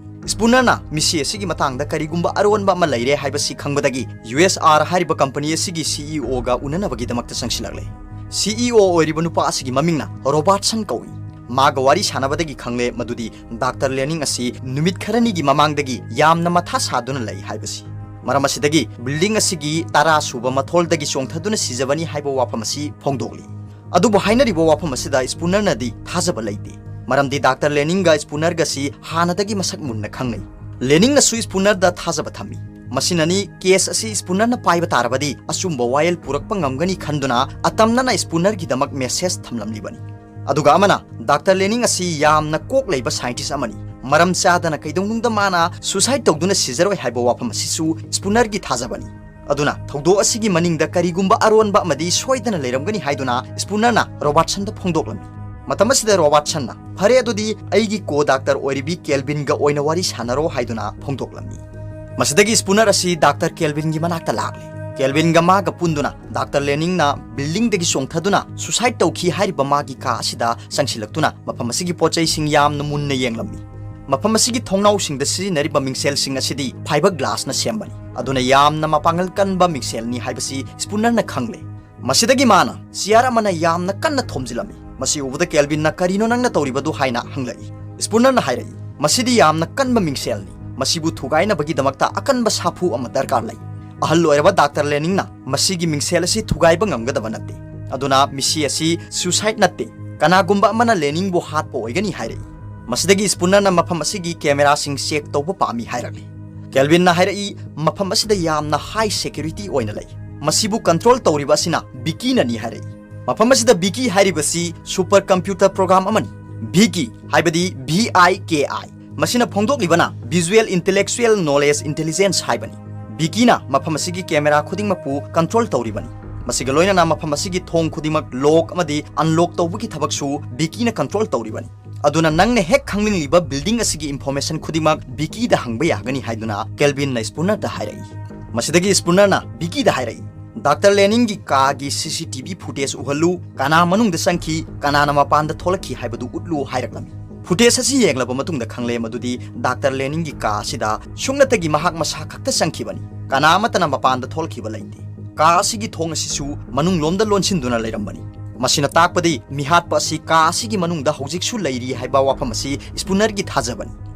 ꯁ꯭ꯄꯨꯅꯔꯅ ꯃꯤꯁꯤ ꯑꯁꯤꯒꯤ ꯃꯇꯥꯡꯗ ꯀꯔꯤꯒꯨꯝꯕ ꯑꯔꯣꯟꯕ ꯑꯃ ꯂꯩꯔꯦ ꯍꯥꯏꯕꯁꯤ ꯈꯪꯕꯗꯒꯤ ꯌꯨ ꯑꯦꯁ ꯑꯥꯔ ꯍꯥꯏꯔꯤꯕ ꯀꯝꯄꯅꯤ ꯑꯁꯤꯒꯤ ꯁꯤ ꯏ ꯑꯣꯒ ꯎꯅꯅꯕꯒꯤꯗꯃꯛꯇ ꯆꯪꯁꯤꯜꯂꯛꯂꯦ꯫ ꯁꯤ ꯏ ꯑꯣ ꯑꯣꯏꯔꯤꯕ ꯅꯨꯄꯥ ꯑꯁꯤꯒꯤ ꯃꯃꯤꯡꯅ ꯔꯣꯕꯥꯔꯠꯁꯟ ꯀꯧꯏ꯫ ꯃꯥꯒ ꯋꯥꯔꯤ ꯁꯥꯟꯅꯕꯗꯒꯤ ꯈꯪꯂꯦ ꯃꯗꯨꯗꯤ ꯗꯥꯛꯇꯔ ꯂꯦꯅꯤꯡ ꯑꯁꯤ ꯅꯨꯃꯤꯠ ꯈꯔꯅꯤꯒꯤ ꯃꯃꯥꯡꯗꯒꯤ ꯌꯥꯝꯅ ꯃꯊꯥ ꯁꯥꯗꯨꯅ ꯂꯩ ꯍꯥꯏꯕꯁꯤ꯫ ꯃꯔꯝ ꯑꯁꯤꯗꯒꯤ ꯕꯤꯜꯗꯤꯡ ꯑꯁꯤꯒꯤ ꯇꯔꯥ ꯁꯨꯕ ꯃꯊꯣꯜꯗꯒꯤ ꯆꯣꯡꯊꯗꯨꯅ ꯁꯤꯖꯕꯅꯤ ꯍꯥꯏꯕ ꯋꯥꯐꯝ ꯑꯁꯤ ꯐꯣꯡꯗꯣꯛꯂꯤ꯫ ꯑꯗꯨꯕꯨ ꯍꯥꯏꯅꯔꯤꯕ ꯋꯥꯐꯝ ꯑꯁꯤꯗ ꯁ꯭ꯄꯨꯅꯔꯅꯗꯤ ꯊꯥꯖꯕ ꯂꯩꯇꯦ꯫ ꯃꯔꯝꯗꯤ ꯗꯥꯛꯇꯔ ꯂꯦꯅꯤꯡꯒ ꯁ꯭ꯄꯨꯅꯔꯒꯁꯤ ꯍꯥꯟꯅꯗꯒꯤ ꯃꯁꯛ ꯃꯨꯟꯅ ꯈꯪꯅꯩ꯫ ꯂꯦꯅꯤꯡꯅꯁꯨ ꯁ꯭ꯄꯨꯅꯔꯗ ꯊꯥꯖꯕ ꯊꯝꯃꯤ꯫ ꯃꯁꯤꯅꯅꯤ ꯀꯦꯁ ꯑꯁꯤ ꯁ꯭ꯄꯨꯅꯔꯅ ꯄꯥꯏꯕ ꯇꯥꯔꯕꯗꯤ ꯑꯆꯨꯝꯕ ꯋꯥꯌꯦꯜ ꯄꯨꯔꯛꯄ ꯉꯝꯒꯅꯤ ꯈꯟꯗꯨꯅ ꯑꯇꯝꯅꯅ ꯁ꯭ꯄꯨꯅꯔꯒꯤꯗꯃꯛ ꯃꯦꯁꯦꯖ ꯊꯝꯂꯝꯂꯤꯕꯅꯤ꯫ ꯑꯗꯨꯒ ꯑꯃꯅ, ꯗꯥꯛꯇꯔ ꯂꯦꯅꯤꯡ ꯑꯁꯤ ꯌꯥꯝꯅ ꯀꯣꯛ ꯂꯩꯕ ꯁꯥꯏꯟꯇꯤꯁ ꯑꯃꯅꯤ꯫ ꯃꯔꯝ ꯆꯥꯗꯅ ꯀꯩꯗꯧꯅꯨꯡꯗ ꯃꯥꯅ ꯁꯨꯁꯥꯏꯗ ꯇꯧꯗꯨꯅ ꯁꯤꯖꯔꯣꯏ ꯍꯥꯏꯕ ꯋꯥꯐꯝ ꯑꯁꯤꯁꯨ ꯁ꯭ꯄꯨꯅꯔꯒꯤ ꯊꯥꯖꯕꯅꯤ꯫ ꯑꯗꯨꯅ ꯊꯧꯗꯣꯛ ꯑꯁꯤꯒꯤ ꯃꯅꯤꯡꯗ ꯀꯔꯤꯒꯨꯝꯕ ꯑꯔꯣꯟꯕ ꯑꯃꯗꯤ ꯁꯣꯏꯗꯅ ꯂꯩꯔꯝꯒꯅꯤ ꯍꯥꯏꯗꯨꯅ ꯁ꯭ꯄꯨꯅꯔꯅ ꯔꯣꯕꯥꯔꯠꯁꯟꯗ ꯐꯣꯡꯗꯣꯛꯂꯝꯃꯤ꯫ ꯃꯇꯝ ꯑꯁꯤꯗ ꯔꯣꯕꯥꯔꯠꯁꯟꯅ, "ꯐꯔꯦ, ꯑꯗꯨꯗꯤ ꯑꯩꯒꯤ ꯀꯣ ꯗꯥꯛꯇꯔ ꯑꯣꯏꯔꯤꯕꯤ ꯀꯦꯜꯕꯤꯟꯒ ꯑꯣꯏꯅ ꯋꯥꯔꯤ ꯁꯥꯟꯅꯔꯣ" ꯍꯥꯏꯗꯨꯅ ꯐꯣꯡꯗꯣꯛꯂꯝꯃꯤ꯫ ꯃꯁꯤꯗꯒꯤ ꯁ꯭ꯄꯨꯅꯔ ꯑꯁꯤ ꯗꯥꯛꯇꯔ ꯀꯦꯜꯕꯤꯟꯒꯤ ꯃꯅꯥꯛꯇ ꯂꯥꯛꯂꯦ꯫ ꯀꯦꯜꯕꯤꯟꯒ ꯃꯥꯒ ꯄꯨꯟꯗꯨꯅ ꯗꯥꯛꯇꯔ ꯂꯦꯅꯤꯡꯅ ꯕꯤꯜꯗꯤꯡꯗꯒꯤ ꯆꯣꯡꯊꯗꯨꯅ ꯁꯨꯁꯥꯏꯗ ꯇꯧꯈꯤ ꯍꯥꯏꯔꯤꯕ ꯃꯥꯒꯤ ꯀꯥ ꯑꯁꯤꯗ ꯆꯪꯁꯤꯜꯂꯛꯇꯨꯅ ꯃꯐꯝ ꯑꯁꯤꯒꯤ ꯄꯣꯠ ꯆꯩꯁꯤꯡ ꯌꯥꯝꯅ ꯃꯨꯟꯅ ꯌꯦꯡꯂꯝꯃꯤ꯫ ꯃꯐꯝ ꯑꯁꯤꯒꯤ ꯊꯣꯡꯅꯥꯎꯁꯤꯡꯗ ꯁꯤꯖꯤꯟꯅꯔꯤꯕ ꯃꯤꯡꯁꯦꯜꯁꯤꯡ ꯑꯁꯤꯗꯤ ꯐꯥꯏꯕꯔ ꯒ꯭ꯂꯥꯁꯅ ꯁꯦꯝꯕꯅꯤ, ꯑꯗꯨꯅ ꯌꯥꯝꯅ ꯃꯄꯥꯡꯒꯜ ꯀꯟꯕ ꯃꯤꯡꯁꯦꯜꯅꯤ ꯍꯥꯏꯕꯁꯤ ꯁ꯭ꯄꯨꯅꯔꯅ ꯈꯪꯂꯦ꯫ ꯃꯁꯤꯗꯒꯤ ꯃꯥꯅ ꯆꯤꯌꯥꯔ ꯑꯃꯅ ꯌꯥꯝꯅ ꯀꯟꯅ ꯊꯣꯝꯖꯤꯜꯂꯝꯃꯤ꯫ ꯃꯁꯤ ꯎꯕꯗ ꯀꯦꯜꯕꯤꯟꯅ "ꯀꯔꯤꯅꯣ ꯅꯪꯅ ꯇꯧꯔꯤꯕꯗꯨ?" ꯍꯥꯏꯅ ꯍꯪꯂꯛꯏ꯫ ꯁ꯭ꯄꯨꯅꯔꯅ ꯍꯥꯏꯔꯛꯏ, "ꯃꯁꯤꯗꯤ ꯌꯥꯝꯅ ꯀꯟꯕ ꯃꯤꯡꯁꯦꯜꯅꯤ꯫ ꯃꯁꯤꯕꯨ ꯊꯨꯒꯥꯏꯅꯕꯒꯤꯗꯃꯛꯇ ꯑꯀꯟꯕ ꯁꯥꯐꯨ ꯑꯃ ꯗꯔꯀꯥꯔ ꯂꯩ꯫ ꯑꯍꯜ ꯑꯣꯏꯔꯕ ꯗꯥꯛꯇꯔ ꯂꯦꯅꯤꯡꯅ ꯃꯁꯤꯒꯤ ꯃꯤꯡꯁꯦꯜ ꯑꯁꯤ ꯊꯨꯒꯥꯏꯕ ꯉꯝꯒꯗꯕ ꯅꯠꯇꯦ꯫ ꯑꯗꯨꯅ ꯃꯤꯁꯤ ꯑꯁꯤ ꯁꯨꯁꯥꯏꯗ ꯅꯠꯇꯦ, ꯀꯅꯥꯒꯨꯝꯕ ꯑꯃꯅ ꯂꯦꯅꯤꯡꯕꯨ ꯍꯥꯠꯄ ꯑꯣꯏꯒꯅꯤ" ꯍꯥꯏꯔꯛꯏ꯫ ꯃꯁꯤꯗꯒꯤ ꯁ꯭ꯄꯨꯅꯔꯅ ꯃꯐꯝ ꯑꯁꯤꯒꯤ ꯀꯦꯃꯦꯔꯥꯁꯤꯡ ꯆꯦꯛ ꯇꯧꯕ ꯄꯥꯝꯃꯤ ꯍꯥꯏꯔꯛꯂꯤ꯫ ꯀꯦꯜꯕꯤꯟꯅ ꯍꯥꯏꯔꯛꯏ, "ꯃꯐꯝ ꯑꯁꯤꯗ ꯌꯥꯝꯅ ꯍꯥꯏ ꯁꯦꯀ꯭ꯌꯨꯔꯤꯇꯤ ꯑꯣꯏꯅ ꯂꯩ꯫ ꯃꯁꯤꯕꯨ ꯀꯟꯇ꯭ꯔꯣꯜ ꯇꯧꯔꯤꯕ ꯑꯁꯤꯅ ꯕꯤꯀꯤꯅꯅꯤ" ꯍꯥꯏꯔꯛꯏ꯫ ꯃꯐꯝ ꯑꯁꯤꯗ ꯕꯤꯀꯤ ꯍꯥꯏꯔꯤꯕꯁꯤ ꯁꯨꯄꯔ ꯀꯝꯄ꯭ꯌꯨꯇꯔ ꯄ꯭ꯔꯣꯒ꯭ꯔꯥꯝ ꯑꯃꯅꯤ꯫ ꯚꯤꯀꯤ ꯍꯥꯏꯕꯗꯤ ꯚꯤ ꯑꯥꯏ ꯀꯦ ꯑꯥꯏ꯫ ꯃꯁꯤꯅ ꯐꯣꯡꯗꯣꯛꯂꯤꯕꯅ Visual Intellectual Knowledge Intelligence ꯍꯥꯏꯕꯅꯤ꯫ ꯕꯤꯀꯤꯅ ꯃꯐꯝ ꯑꯁꯤꯒꯤ ꯀꯦꯃꯦꯔꯥ ꯈꯨꯗꯤꯡꯃꯛꯄꯨ ꯀꯟꯇ꯭ꯔꯣꯜ ꯇꯧꯔꯤꯕꯅꯤ꯫ ꯃꯁꯤꯒ ꯂꯣꯏꯅꯅ ꯃꯐꯝ ꯑꯁꯤꯒꯤ ꯊꯣꯡ ꯈꯨꯗꯤꯡꯃꯛ ꯂꯣꯛ ꯑꯃꯗꯤ ꯑꯟꯂꯣꯛ ꯇꯧꯕꯒꯤ ꯊꯕꯛꯁꯨ ꯕꯤꯀꯤꯅ ꯀꯟꯇ꯭ꯔꯣꯜ ꯇꯧꯔꯤꯕꯅꯤ꯫ ꯑꯗꯨꯅ ꯅꯪꯅ ꯍꯦꯛ ꯈꯪꯅꯤꯡꯂꯤꯕ ꯕꯤꯜꯗꯤꯡ ꯑꯁꯤꯒꯤ ꯏꯟꯐꯣꯔꯃꯦꯁꯟ ꯈꯨꯗꯤꯡꯃꯛ ꯕꯤꯀꯤꯗ ꯍꯪꯕ ꯌꯥꯒꯅꯤ ꯍꯥꯏꯗꯨꯅ ꯀꯦꯜꯕꯤꯟꯅ ꯁ꯭ꯄꯨꯅꯔꯗ ꯍꯥꯏꯔꯛꯏ꯫ ꯃꯁꯤꯗꯒꯤ ꯁ꯭ꯄꯨꯅꯔꯅ ꯕꯤꯀꯤꯗ ꯍꯥꯏꯔꯛꯏ, "ꯗꯥꯛꯇꯔ ꯂꯦꯅꯤꯡꯒꯤ ꯀꯥꯒꯤ ꯁꯤ ꯁꯤ ꯇꯤ ꯚꯤ ꯐꯨꯇꯦꯖ ꯎꯍꯜꯂꯨ, ꯀꯅꯥ ꯃꯅꯨꯡꯗ ꯆꯪꯈꯤ, ꯀꯅꯥꯅ ꯃꯄꯥꯟꯗ ꯊꯣꯛꯂꯛꯈꯤ ꯍꯥꯏꯕꯗꯨ ꯎꯠꯂꯨ" ꯍꯥꯏꯔꯛꯂꯝꯃꯤ꯫ Footage ꯑꯁꯤ ꯌꯦꯡꯂꯕ ꯃꯇꯨꯡꯗ ꯈꯪꯂꯦ ꯃꯗꯨꯗꯤ ꯗꯥꯛꯇꯔ ꯂꯦꯅꯤꯡꯒꯤ ꯀꯥ ꯑꯁꯤꯗ ꯁꯨꯞꯅꯇꯒꯤ ꯃꯍꯥꯛ ꯃꯁꯥ ꯈꯛꯇ ꯆꯪꯈꯤꯕꯅꯤ꯫ ꯀꯅꯥ ꯑꯃꯠꯇꯅ ꯃꯄꯥꯟꯗ ꯊꯣꯛꯂꯛꯈꯤꯕ ꯂꯩꯇꯦ꯫ ꯀꯥ ꯑꯁꯤꯒꯤ ꯊꯣꯡ ꯑꯁꯤꯁꯨ ꯃꯅꯨꯡꯂꯣꯝꯗ ꯂꯣꯟꯁꯤꯟꯗꯨꯅ ꯂꯩꯔꯝꯕꯅꯤ꯫ ꯃꯁꯤꯅ ꯇꯥꯛꯄꯗꯤ ꯃꯤꯍꯥꯠꯄ ꯑꯁꯤ ꯀꯥ ꯑꯁꯤꯒꯤ ꯃꯅꯨꯡꯗ ꯍꯧꯖꯤꯛꯁꯨ ꯂꯩꯔꯤ ꯍꯥꯏꯕ ꯋꯥꯐꯝ ꯑꯁꯤ ꯁ꯭ꯄꯨꯅꯔꯒꯤ ꯊꯥꯖꯕꯅꯤ꯫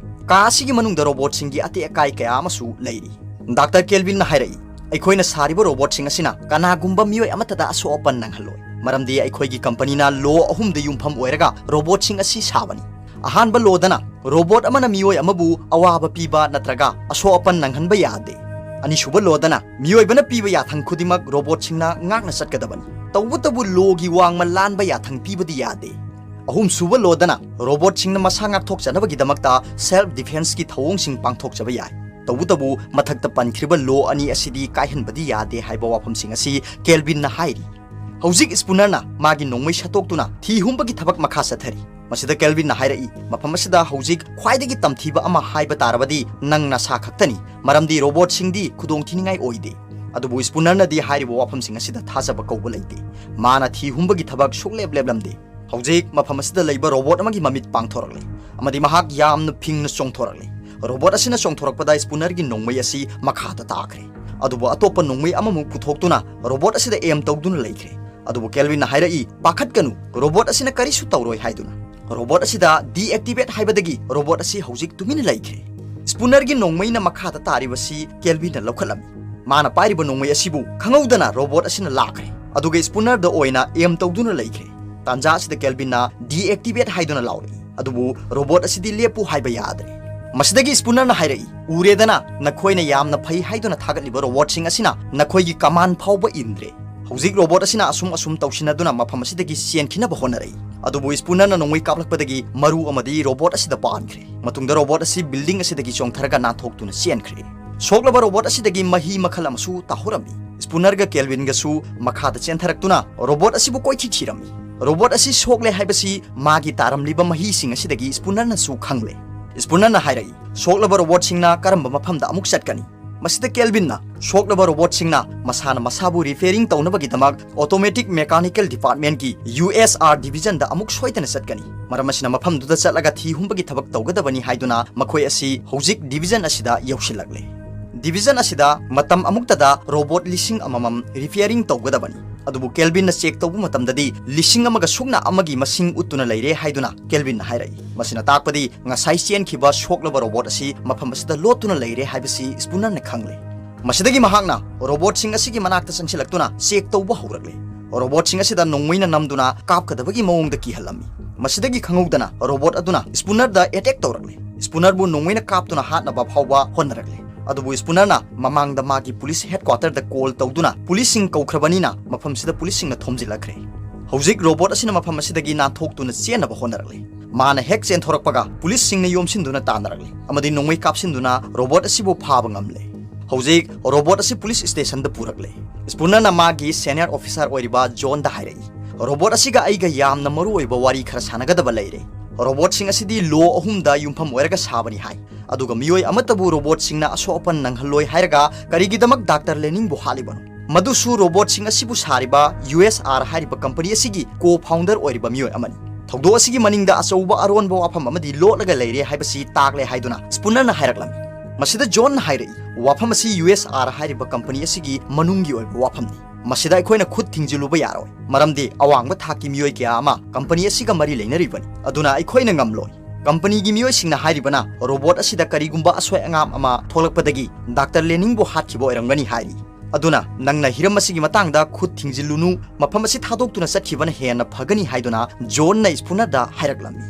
ꯀꯥ ꯑꯁꯤꯒꯤ ꯃꯅꯨꯡꯗ ꯔꯣꯕꯣꯠꯁꯤꯡꯒꯤ ꯑꯇꯦꯛ ꯑꯀꯥꯏ ꯀꯌꯥ ꯑꯃꯁꯨ ꯂꯩꯔꯤ꯫ ꯗꯥꯛꯇꯔ ꯀꯦꯜꯚꯤꯟꯅ ꯍꯥꯏꯔꯛꯏ, "ꯑꯩꯈꯣꯏꯅ ꯁꯥꯔꯤꯕ ꯔꯣꯕꯣꯠꯁꯤꯡ ꯑꯁꯤꯅ ꯀꯅꯥꯒꯨꯝꯕ ꯃꯤꯑꯣꯏ ꯑꯃꯠꯇꯗ ꯑꯁꯣꯛ ꯑꯄꯟ ꯅꯪꯍꯜꯂꯣꯏ, ꯃꯔꯝꯗꯤ ꯑꯩꯈꯣꯏꯒꯤ ꯀꯝꯄꯅꯤꯅ ꯂꯣ ꯑꯍꯨꯝꯗ ꯌꯨꯝꯐꯝ ꯑꯣꯏꯔꯒ ꯔꯣꯕꯣꯠꯁꯤꯡ ꯑꯁꯤ ꯁꯥꯕꯅꯤ꯫ ꯑꯍꯥꯟꯕ ꯂꯣꯗꯅ ꯔꯣꯕꯣꯠ ꯑꯃꯅ ꯃꯤꯑꯣꯏ ꯑꯃꯕꯨ ꯑꯋꯥꯕ ꯄꯤꯕ ꯅꯠꯇ꯭ꯔꯒ ꯑꯁꯣꯛ ꯑꯄꯟ ꯅꯪꯍꯟꯕ ꯌꯥꯗꯦ꯫ ꯑꯅꯤꯁꯨꯕ ꯂꯣꯗꯅ ꯃꯤꯑꯣꯏꯕꯅ ꯄꯤꯕ ꯌꯥꯊꯪ ꯈꯨꯗꯤꯡꯃꯛ ꯔꯣꯕꯣꯠꯁꯤꯡꯅ ꯉꯥꯛꯅ ꯆꯠꯀꯗꯕꯅꯤ꯫ ꯇꯧꯕꯇꯕꯨ ꯂꯣꯒꯤ ꯋꯥꯡꯃ ꯂꯥꯟꯕ ꯌꯥꯊꯪ ꯄꯤꯕꯗꯤ ꯌꯥꯗꯦ꯫ ꯑꯍꯨꯝꯁꯨꯕ ꯂꯣꯗꯅ ꯔꯣꯕꯣꯠꯁꯤꯡꯅ ꯃꯁꯥ ꯉꯥꯛꯊꯣꯛꯆꯅꯕꯒꯤꯗꯃꯛꯇ self defenseꯀꯤ ꯊꯧꯑꯣꯡꯁꯤꯡ ꯄꯥꯡꯊꯣꯛꯆꯕ ꯌꯥꯏ꯫ ꯇꯧꯕꯇꯕꯨ ꯃꯊꯛꯇ ꯄꯟꯈ꯭ꯔꯤꯕ ꯂꯣ ꯑꯅꯤ ꯑꯁꯤꯗꯤ ꯀꯥꯏꯍꯟꯕꯗꯤ ꯌꯥꯗꯦ ꯍꯥꯏꯕ ꯋꯥꯐꯝꯁꯤꯡ ꯑꯁꯤ ꯀꯦꯜꯚꯤꯟꯅ ꯍꯥꯏꯔꯤ꯫ ꯍꯧꯖꯤꯛ ꯁ꯭ꯄꯨꯅꯔꯅ ꯃꯥꯒꯤ ꯅꯣꯡꯃꯩ ꯁꯠꯇꯣꯛꯇꯨꯅ ꯊꯤ ꯍꯨꯝꯕꯒꯤ ꯊꯕꯛ ꯃꯈꯥ ꯆꯠꯊꯔꯤ꯫ ꯃꯁꯤꯗ ꯀꯦꯜꯚꯤꯟꯅ ꯍꯥꯏꯔꯛꯏ, "ꯃꯐꯝ ꯑꯁꯤꯗ ꯍꯧꯖꯤꯛ ꯈ꯭ꯋꯥꯏꯗꯒꯤ ꯇꯝꯊꯤꯕ ꯑꯃ ꯍꯥꯏꯕ ꯇꯥꯔꯕꯗꯤ ꯅꯪ ꯅꯁꯥ ꯈꯛꯇꯅꯤ, ꯃꯔꯝꯗꯤ ꯔꯣꯕꯣꯠꯁꯤꯡꯗꯤ ꯈꯨꯗꯣꯡꯊꯤꯅꯤꯡꯉꯥꯏ ꯑꯣꯏꯗꯦ꯫" ꯑꯗꯨꯕꯨ ꯁ꯭ꯄꯨꯅꯔꯅꯗꯤ ꯍꯥꯏꯔꯤꯕ ꯋꯥꯐꯝꯁꯤꯡ ꯑꯁꯤꯗ ꯊꯥꯖꯕ ꯀꯧꯕ ꯂꯩꯇꯦ꯫ ꯃꯥꯅ ꯊꯤ ꯍꯨꯝꯕꯒꯤ ꯊꯕꯛ ꯁꯨꯛꯂꯦꯞ ꯂꯦꯞꯂꯝꯗꯦ꯫ ꯍꯧꯖꯤꯛ ꯃꯐꯝ ꯑꯁꯤꯗ ꯂꯩꯕ ꯔꯣꯕꯣꯠ ꯑꯃꯒꯤ ꯃꯃꯤꯠ ꯄꯥꯡꯊꯣꯔꯛꯂꯦ ꯑꯃꯗꯤ ꯃꯍꯥꯛ ꯌꯥꯝꯅ ꯐꯤꯡꯅ ꯆꯣꯡꯊꯣꯔꯛꯂꯦ꯫ ꯔꯣꯕꯣꯠ ꯑꯁꯤꯅ ꯆꯣꯡꯊꯣꯔꯛꯄꯗ ꯁ꯭ꯄꯨꯅꯔꯒꯤ ꯅꯣꯡꯃꯩ ꯑꯁꯤ ꯃꯈꯥꯗ ꯇꯥꯈ꯭ꯔꯦ꯫ ꯑꯗꯨꯕꯨ ꯑꯇꯣꯞꯄ ꯅꯣꯡꯃꯩ ꯑꯃꯃꯨꯛ ꯄꯨꯊꯣꯛꯇꯨꯅ ꯔꯣꯕꯣꯠ ꯑꯁꯤꯗ aim ꯇꯧꯗꯨꯅ ꯂꯩꯈ꯭ꯔꯦ꯫ ꯑꯗꯨꯕꯨ ꯀꯦꯜꯚꯤꯟꯅ ꯍꯥꯏꯔꯛꯏ, "ꯄꯥꯈꯠꯀꯅꯨ, ꯔꯣꯕꯣꯠ ꯑꯁꯤꯅ ꯀꯔꯤꯁꯨ ꯇꯧꯔꯣꯏ" ꯍꯥꯏꯗꯨꯅ꯫ ꯔꯣꯕꯣꯠ ꯑꯁꯤꯗ deactivate ꯍꯥꯏꯕꯗꯒꯤ ꯔꯣꯕꯣꯠ ꯑꯁꯤ ꯍꯧꯖꯤꯛ ꯇꯨꯃꯤꯟꯅ ꯂꯩꯈ꯭ꯔꯦ꯫ ꯁ꯭ꯄꯨꯅꯔꯒꯤ ꯅꯣꯡꯃꯩꯅ ꯃꯈꯥꯗ ꯇꯥꯔꯤꯕꯁꯤ ꯀꯦꯜꯚꯤꯟꯅ ꯂꯧꯈꯠꯂꯝꯃꯤ꯫ ꯃꯥꯅ ꯄꯥꯏꯔꯤꯕ ꯅꯣꯡꯃꯩ ꯑꯁꯤꯕꯨ ꯈꯪꯍꯧꯗꯅ ꯔꯣꯕꯣꯠ ꯑꯁꯤꯅ ꯂꯥꯛꯈ꯭ꯔꯦ꯫ ꯑꯗꯨꯒ ꯁ꯭ꯄꯨꯅꯔꯗ ꯑꯣꯏꯅ aim ꯇꯧꯗꯨꯅ ꯂꯩꯈ꯭ꯔꯦ꯫ ꯇꯥꯟꯖꯥ ꯑꯁꯤꯗ ꯀꯦꯜꯚꯤꯟꯅ deactivate ꯍꯥꯏꯗꯨꯅ ꯂꯥꯎꯔꯛꯏ꯫ ꯑꯗꯨꯕꯨ ꯔꯣꯕꯣꯠ ꯑꯁꯤꯗꯤ ꯂꯦꯞꯄꯨ ꯍꯥꯏꯕ ꯌꯥꯗ꯭ꯔꯦ꯫ ꯃꯁꯤꯗꯒꯤ ꯁ꯭ꯄꯨꯅꯔꯅ ꯍꯥꯏꯔꯛꯏ, "ꯎꯔꯦꯗꯅ, ꯅꯈꯣꯏꯅ ꯌꯥꯝꯅ ꯐꯩ ꯍꯥꯏꯗꯨꯅ ꯊꯥꯒꯠꯂꯤꯕ ꯔꯣꯕꯣꯠꯁꯤꯡ ꯑꯁꯤꯅ ꯅꯈꯣꯏꯒꯤ command ꯐꯥꯎꯕ ꯏꯟꯗ꯭ꯔꯦ꯫" ꯍꯧꯖꯤꯛ ꯔꯣꯕꯣꯠ ꯑꯁꯤꯅ ꯑꯁꯨꯝ ꯑꯁꯨꯝ ꯇꯧꯁꯤꯟꯅꯗꯨꯅ ꯃꯐꯝ ꯑꯁꯤꯗꯒꯤ ꯆꯦꯟꯈꯤꯅꯕ ꯍꯣꯠꯅꯔꯛꯏ꯫ ꯑꯗꯨꯕꯨ ꯁ꯭ꯄꯨꯅꯔꯅ ꯅꯣꯡꯃꯩ ꯀꯥꯞꯂꯛꯄꯗꯒꯤ ꯃꯔꯨ ꯑꯃꯗꯤ ꯔꯣꯕꯣꯠ ꯑꯁꯤꯗ ꯄꯥꯟꯈ꯭ꯔꯦ꯫ ꯃꯇꯨꯡꯗ ꯔꯣꯕꯣꯠ ꯑꯁꯤ building ꯑꯁꯤꯗꯒꯤ ꯆꯣꯡꯊꯔꯒ ꯅꯥꯟꯊꯣꯛꯇꯨꯅ ꯆꯦꯟꯈ꯭ꯔꯦ꯫ ꯁꯣꯛꯂꯕ ꯔꯣꯕꯣꯠ ꯑꯁꯤꯗꯒꯤ ꯃꯍꯤ ꯃꯈꯜ ꯑꯃꯁꯨ ꯇꯥꯍꯧꯔꯝꯃꯤ꯫ ꯁ꯭ꯄꯨꯅꯔꯒ ꯀꯦꯜꯚꯤꯟꯒꯁꯨ ꯃꯈꯥꯗ ꯆꯦꯟꯊꯔꯛꯇꯨꯅ ꯔꯣꯕꯣꯠ ꯑꯁꯤꯕꯨ ꯀꯣꯏꯊꯤ ꯊꯤꯔꯝꯃꯤ꯫ ꯔꯣꯕꯣꯠ ꯑꯁꯤ ꯁꯣꯛꯂꯦ ꯍꯥꯏꯕꯁꯤ ꯃꯥꯒꯤ ꯇꯥꯔꯝꯂꯤꯕ ꯃꯍꯤꯁꯤꯡ ꯑꯁꯤꯗꯒꯤ ꯁ꯭ꯄꯨꯅꯔꯅꯁꯨ ꯈꯪꯂꯦ꯫ ꯁ꯭ꯄꯨꯅꯔꯅ ꯍꯥꯏꯔꯛꯏ, "ꯁꯣꯛꯂꯕ ꯔꯣꯕꯣꯠꯁꯤꯡꯅ ꯀꯔꯝꯕ ꯃꯐꯝꯗ ꯑꯃꯨꯛ ꯆꯠꯀꯅꯤ?" ꯃꯁꯤꯗ ꯀꯦꯜꯚꯤꯟꯅ ꯁꯣꯛꯂꯕ ꯔꯣꯕꯣꯠꯁꯤꯡꯅ ꯃꯁꯥꯅ ꯃꯁꯥꯕꯨ ꯔꯤꯄꯦꯌꯔꯤꯡ ꯇꯧꯅꯕꯒꯤꯗꯃꯛ ꯑꯣꯇꯣꯃꯦꯇꯤꯛ ꯃꯦꯀꯥꯅꯤꯀꯦꯜ ꯗꯤꯄꯥꯔꯠꯃꯦꯟꯠꯀꯤ ꯌꯨ ꯑꯦꯁ ꯑꯥꯔ ꯗꯤꯚꯤꯖꯟꯗ ꯑꯃꯨꯛ ꯁꯣꯏꯗꯅ ꯆꯠꯀꯅꯤ꯫ ꯃꯔꯝ ꯑꯁꯤꯅ ꯃꯐꯝꯗꯨꯗ ꯆꯠꯂꯒ ꯊꯤ ꯍꯨꯝꯕꯒꯤ ꯊꯕꯛ ꯇꯧꯒꯗꯕꯅꯤ ꯍꯥꯏꯗꯨꯅ ꯃꯈꯣꯏ ꯑꯁꯤ ꯍꯧꯖꯤꯛ ꯗꯤꯚꯤꯖꯟ ꯑꯁꯤꯗ ꯌꯧꯁꯤꯜꯂꯛꯂꯦ꯫ ꯗꯤꯚꯤꯖꯟ ꯑꯁꯤꯗ ꯃꯇꯝ ꯑꯃꯨꯛꯇꯗ ꯔꯣꯕꯣꯠ ꯂꯤꯁꯤꯡ ꯑꯃꯃꯝ ꯔꯤꯄꯦꯌꯔꯤꯡ ꯇꯧꯒꯗꯕꯅꯤ꯫ ꯑꯗꯨꯕꯨ ꯀꯦꯜꯚꯤꯟꯅ ꯆꯦꯛ ꯇꯧꯕ ꯃꯇꯝꯗꯗꯤ ꯂꯤꯁꯤꯡ ꯑꯃꯒ ꯁꯨꯞꯅ ꯑꯃꯒꯤ ꯃꯁꯤꯡ ꯎꯠꯇꯨꯅ ꯂꯩꯔꯦ ꯍꯥꯏꯗꯨꯅ ꯀꯦꯜꯚꯤꯟꯅ ꯍꯥꯏꯔꯛꯏ꯫ ꯃꯁꯤꯅ ꯇꯥꯛꯄꯗꯤ ꯉꯁꯥꯏ ꯆꯦꯟꯈꯤꯕ ꯁꯣꯛꯂꯕ ꯔꯣꯕꯣꯠ ꯑꯁꯤ ꯃꯐꯝ ꯑꯁꯤꯗ ꯂꯣꯠꯇꯨꯅ ꯂꯩꯔꯦ ꯍꯥꯏꯕꯁꯤ ꯁ꯭ꯄꯨꯅꯔꯅ ꯈꯪꯂꯦ꯫ ꯃꯁꯤꯗꯒꯤ ꯃꯍꯥꯛꯅ ꯔꯣꯕꯣꯠꯁꯤꯡ ꯑꯁꯤꯒꯤ ꯃꯅꯥꯛꯇ ꯆꯪꯁꯤꯜꯂꯛꯇꯨꯅ ꯆꯦꯛ ꯇꯧꯕ ꯍꯧꯔꯛꯂꯦ꯫ ꯔꯣꯕꯣꯠꯁꯤꯡ ꯑꯁꯤꯗ ꯅꯣꯡꯃꯩꯅ ꯅꯝꯗꯨꯅ ꯀꯥꯞꯀꯗꯕꯒꯤ ꯃꯑꯣꯡꯗ ꯀꯤꯍꯜꯂꯝꯃꯤ꯫ ꯃꯁꯤꯗꯒꯤ ꯈꯪꯍꯧꯗꯅ ꯔꯣꯕꯣꯠ ꯑꯗꯨꯅ ꯁ꯭ꯄꯨꯅꯔꯗ ꯑꯦꯇꯦꯛ ꯇꯧꯔꯛꯂꯦ꯫ ꯁ꯭ꯄꯨꯅꯔꯕꯨ ꯅꯣꯡꯃꯩꯅ ꯀꯥꯞꯇꯨꯅ ꯍꯥꯠꯅꯕ ꯐꯥꯎꯕ ꯍꯣꯠꯅꯔꯛꯂꯦ꯫ ꯑꯗꯨꯕꯨ ꯁ꯭ꯄꯨꯅꯔꯅ ꯃꯃꯥꯡꯗ ꯃꯥꯒꯤ ꯄꯨꯂꯤꯁ ꯍꯦꯗꯀ꯭ꯋꯥꯇꯔꯗ ꯀꯣꯜ ꯇꯧꯗꯨꯅ ꯄꯨꯂꯤꯁꯁꯤꯡ ꯀꯧꯈ꯭ꯔꯕꯅꯤꯅ ꯃꯐꯝꯁꯤꯗ ꯄꯨꯂꯤꯁꯁꯤꯡꯅ ꯊꯣꯝꯖꯤꯜꯂꯛꯈ꯭ꯔꯦ꯫ ꯍꯧꯖꯤꯛ ꯔꯣꯕꯣꯠ ꯑꯁꯤꯅ ꯃꯐꯝ ꯑꯁꯤꯗꯒꯤ ꯅꯥꯟꯊꯣꯛꯇꯨꯅ ꯆꯦꯟꯅꯕ ꯍꯣꯠꯅꯔꯛꯂꯦ꯫ ꯃꯥꯅ ꯍꯦꯛ ꯆꯦꯟꯊꯣꯔꯛꯄꯒ ꯄꯨꯂꯤꯁꯁꯤꯡꯅ ꯌꯣꯝꯁꯤꯟꯗꯨꯅ ꯇꯥꯟꯅꯔꯛꯂꯦ ꯑꯃꯗꯤ ꯅꯣꯡꯃꯩ ꯀꯥꯞꯁꯤꯟꯗꯨꯅ ꯔꯣꯕꯣꯠ ꯑꯁꯤꯕꯨ ꯐꯥꯕ ꯉꯝꯂꯦ꯫ ꯍꯧꯖꯤꯛ ꯔꯣꯕꯣꯠ ꯑꯁꯤ ꯄꯨꯂꯤꯁ ꯁ꯭ꯇꯦꯁꯟꯗ ꯄꯨꯔꯛꯂꯦ꯫ ꯁ꯭ꯄꯨꯅꯔꯅ ꯃꯥꯒꯤ ꯁꯦꯅꯤꯌꯔ ꯑꯣꯐꯤꯁꯥꯔ ꯑꯣꯏꯔꯤꯕ ꯖꯣꯟꯗ ꯍꯥꯏꯔꯛꯏ, "ꯔꯣꯕꯣꯠ ꯑꯁꯤꯒ ꯑꯩꯒ ꯌꯥꯝꯅ ꯃꯔꯨ ꯑꯣꯏꯕ ꯋꯥꯔꯤ ꯈꯔ ꯁꯥꯟꯅꯒꯗꯕ ꯂꯩꯔꯦ꯫ ꯔꯣꯕꯣꯠꯁꯤꯡ ꯑꯁꯤꯗꯤ ꯂꯣ ꯑꯍꯨꯝꯗ ꯌꯨꯝꯐꯝ ꯑꯣꯏꯔꯒ ꯁꯥꯕꯅꯤ" ꯍꯥꯏ꯫ ꯑꯗꯨꯒ ꯃꯤꯑꯣꯏ ꯑꯃꯠꯇꯕꯨ ꯔꯣꯕꯣꯠꯁꯤꯡꯅ ꯑꯁꯣꯛ ꯑꯄꯟ ꯅꯪꯍꯜꯂꯣꯏ ꯍꯥꯏꯔꯒ ꯀꯔꯤꯒꯤꯗꯃꯛ ꯗꯥꯛꯇꯔ ꯂꯦꯅꯤꯡꯕꯨ ꯍꯥꯠꯂꯤꯕꯅꯣ? ꯃꯗꯨꯁꯨ ꯔꯣꯕꯣꯠꯁꯤꯡ ꯑꯁꯤꯕꯨ ꯁꯥꯔꯤꯕ ꯌꯨ ꯑꯦꯁ ꯑꯥꯔ ꯍꯥꯏꯔꯤꯕ ꯀꯝꯄꯅꯤ ꯑꯁꯤꯒꯤ ꯀꯣ ꯐꯥꯎꯟꯗꯔ ꯑꯣꯏꯔꯤꯕ ꯃꯤꯑꯣꯏ ꯑꯃꯅꯤ꯫ ꯊꯧꯗꯣꯛ ꯑꯁꯤꯒꯤ ꯃꯅꯤꯡꯗ ꯑꯆꯧꯕ ꯑꯔꯣꯟꯕ ꯋꯥꯐꯝ ꯑꯃꯗꯤ ꯂꯣꯠꯂꯒ ꯂꯩꯔꯦ ꯍꯥꯏꯕꯁꯤ ꯇꯥꯛꯂꯦ ꯍꯥꯏꯗꯨꯅ ꯁ꯭ꯄꯨꯅꯔꯅ ꯍꯥꯏꯔꯛꯂꯝꯃꯤ꯫ ꯃꯁꯤꯗ ꯖꯣꯟꯅ ꯍꯥꯏꯔꯛꯏ, "ꯋꯥꯐꯝ ꯑꯁꯤ ꯌꯨ ꯑꯦꯁ ꯑꯥꯔ ꯍꯥꯏꯔꯤꯕ ꯀꯝꯄꯅꯤ ꯑꯁꯤꯒꯤ ꯃꯅꯨꯡꯒꯤ ꯑꯣꯏꯕ ꯋꯥꯐꯝꯅꯤ꯫ ꯃꯁꯤꯗ ꯑꯩꯈꯣꯏꯅ ꯈꯨꯠ ꯊꯤꯡꯖꯤꯜꯂꯨꯕ ꯌꯥꯔꯣꯏ, ꯃꯔꯝꯗꯤ ꯑꯋꯥꯡꯕ ꯊꯥꯛꯀꯤ ꯃꯤꯑꯣꯏ ꯀꯌꯥ ꯑꯃ ꯀꯝꯄꯅꯤ ꯑꯁꯤꯒ ꯃꯔꯤ ꯂꯩꯅꯔꯤꯕꯅꯤ꯫ ꯑꯗꯨꯅ ꯑꯩꯈꯣꯏꯅ ꯉꯝꯂꯣꯏ꯫ ꯀꯝꯄꯅꯤꯒꯤ ꯃꯤꯑꯣꯏꯁꯤꯡꯅ ꯍꯥꯏꯔꯤꯕꯅ ꯔꯣꯕꯣꯠ ꯑꯁꯤꯗ ꯀꯔꯤꯒꯨꯝꯕ ꯑꯁꯣꯏ ꯑꯉꯥꯝ ꯑꯃ ꯊꯣꯛꯂꯛꯄꯗꯒꯤ ꯗꯥꯛꯇꯔ ꯂꯦꯅꯤꯡꯕꯨ ꯍꯥꯠꯈꯤꯕ ꯑꯣꯏꯔꯝꯒꯅꯤ" ꯍꯥꯏꯔꯤ꯫ "ꯑꯗꯨꯅ ꯅꯪꯅ ꯍꯤꯔꯝ ꯑꯁꯤꯒꯤ ꯃꯇꯥꯡꯗ ꯈꯨꯠ ꯊꯤꯡꯖꯤꯜꯂꯨꯅꯨ, ꯃꯐꯝ ꯑꯁꯤ ꯊꯥꯗꯣꯛꯇꯨꯅ ꯆꯠꯈꯤꯕꯅ ꯍꯦꯟꯅ ꯐꯒꯅꯤ" ꯍꯥꯏꯗꯨꯅ ꯖꯣꯟꯅ ꯁ꯭ꯄꯨꯅꯔꯗ ꯍꯥꯏꯔꯛꯂꯝꯃꯤ꯫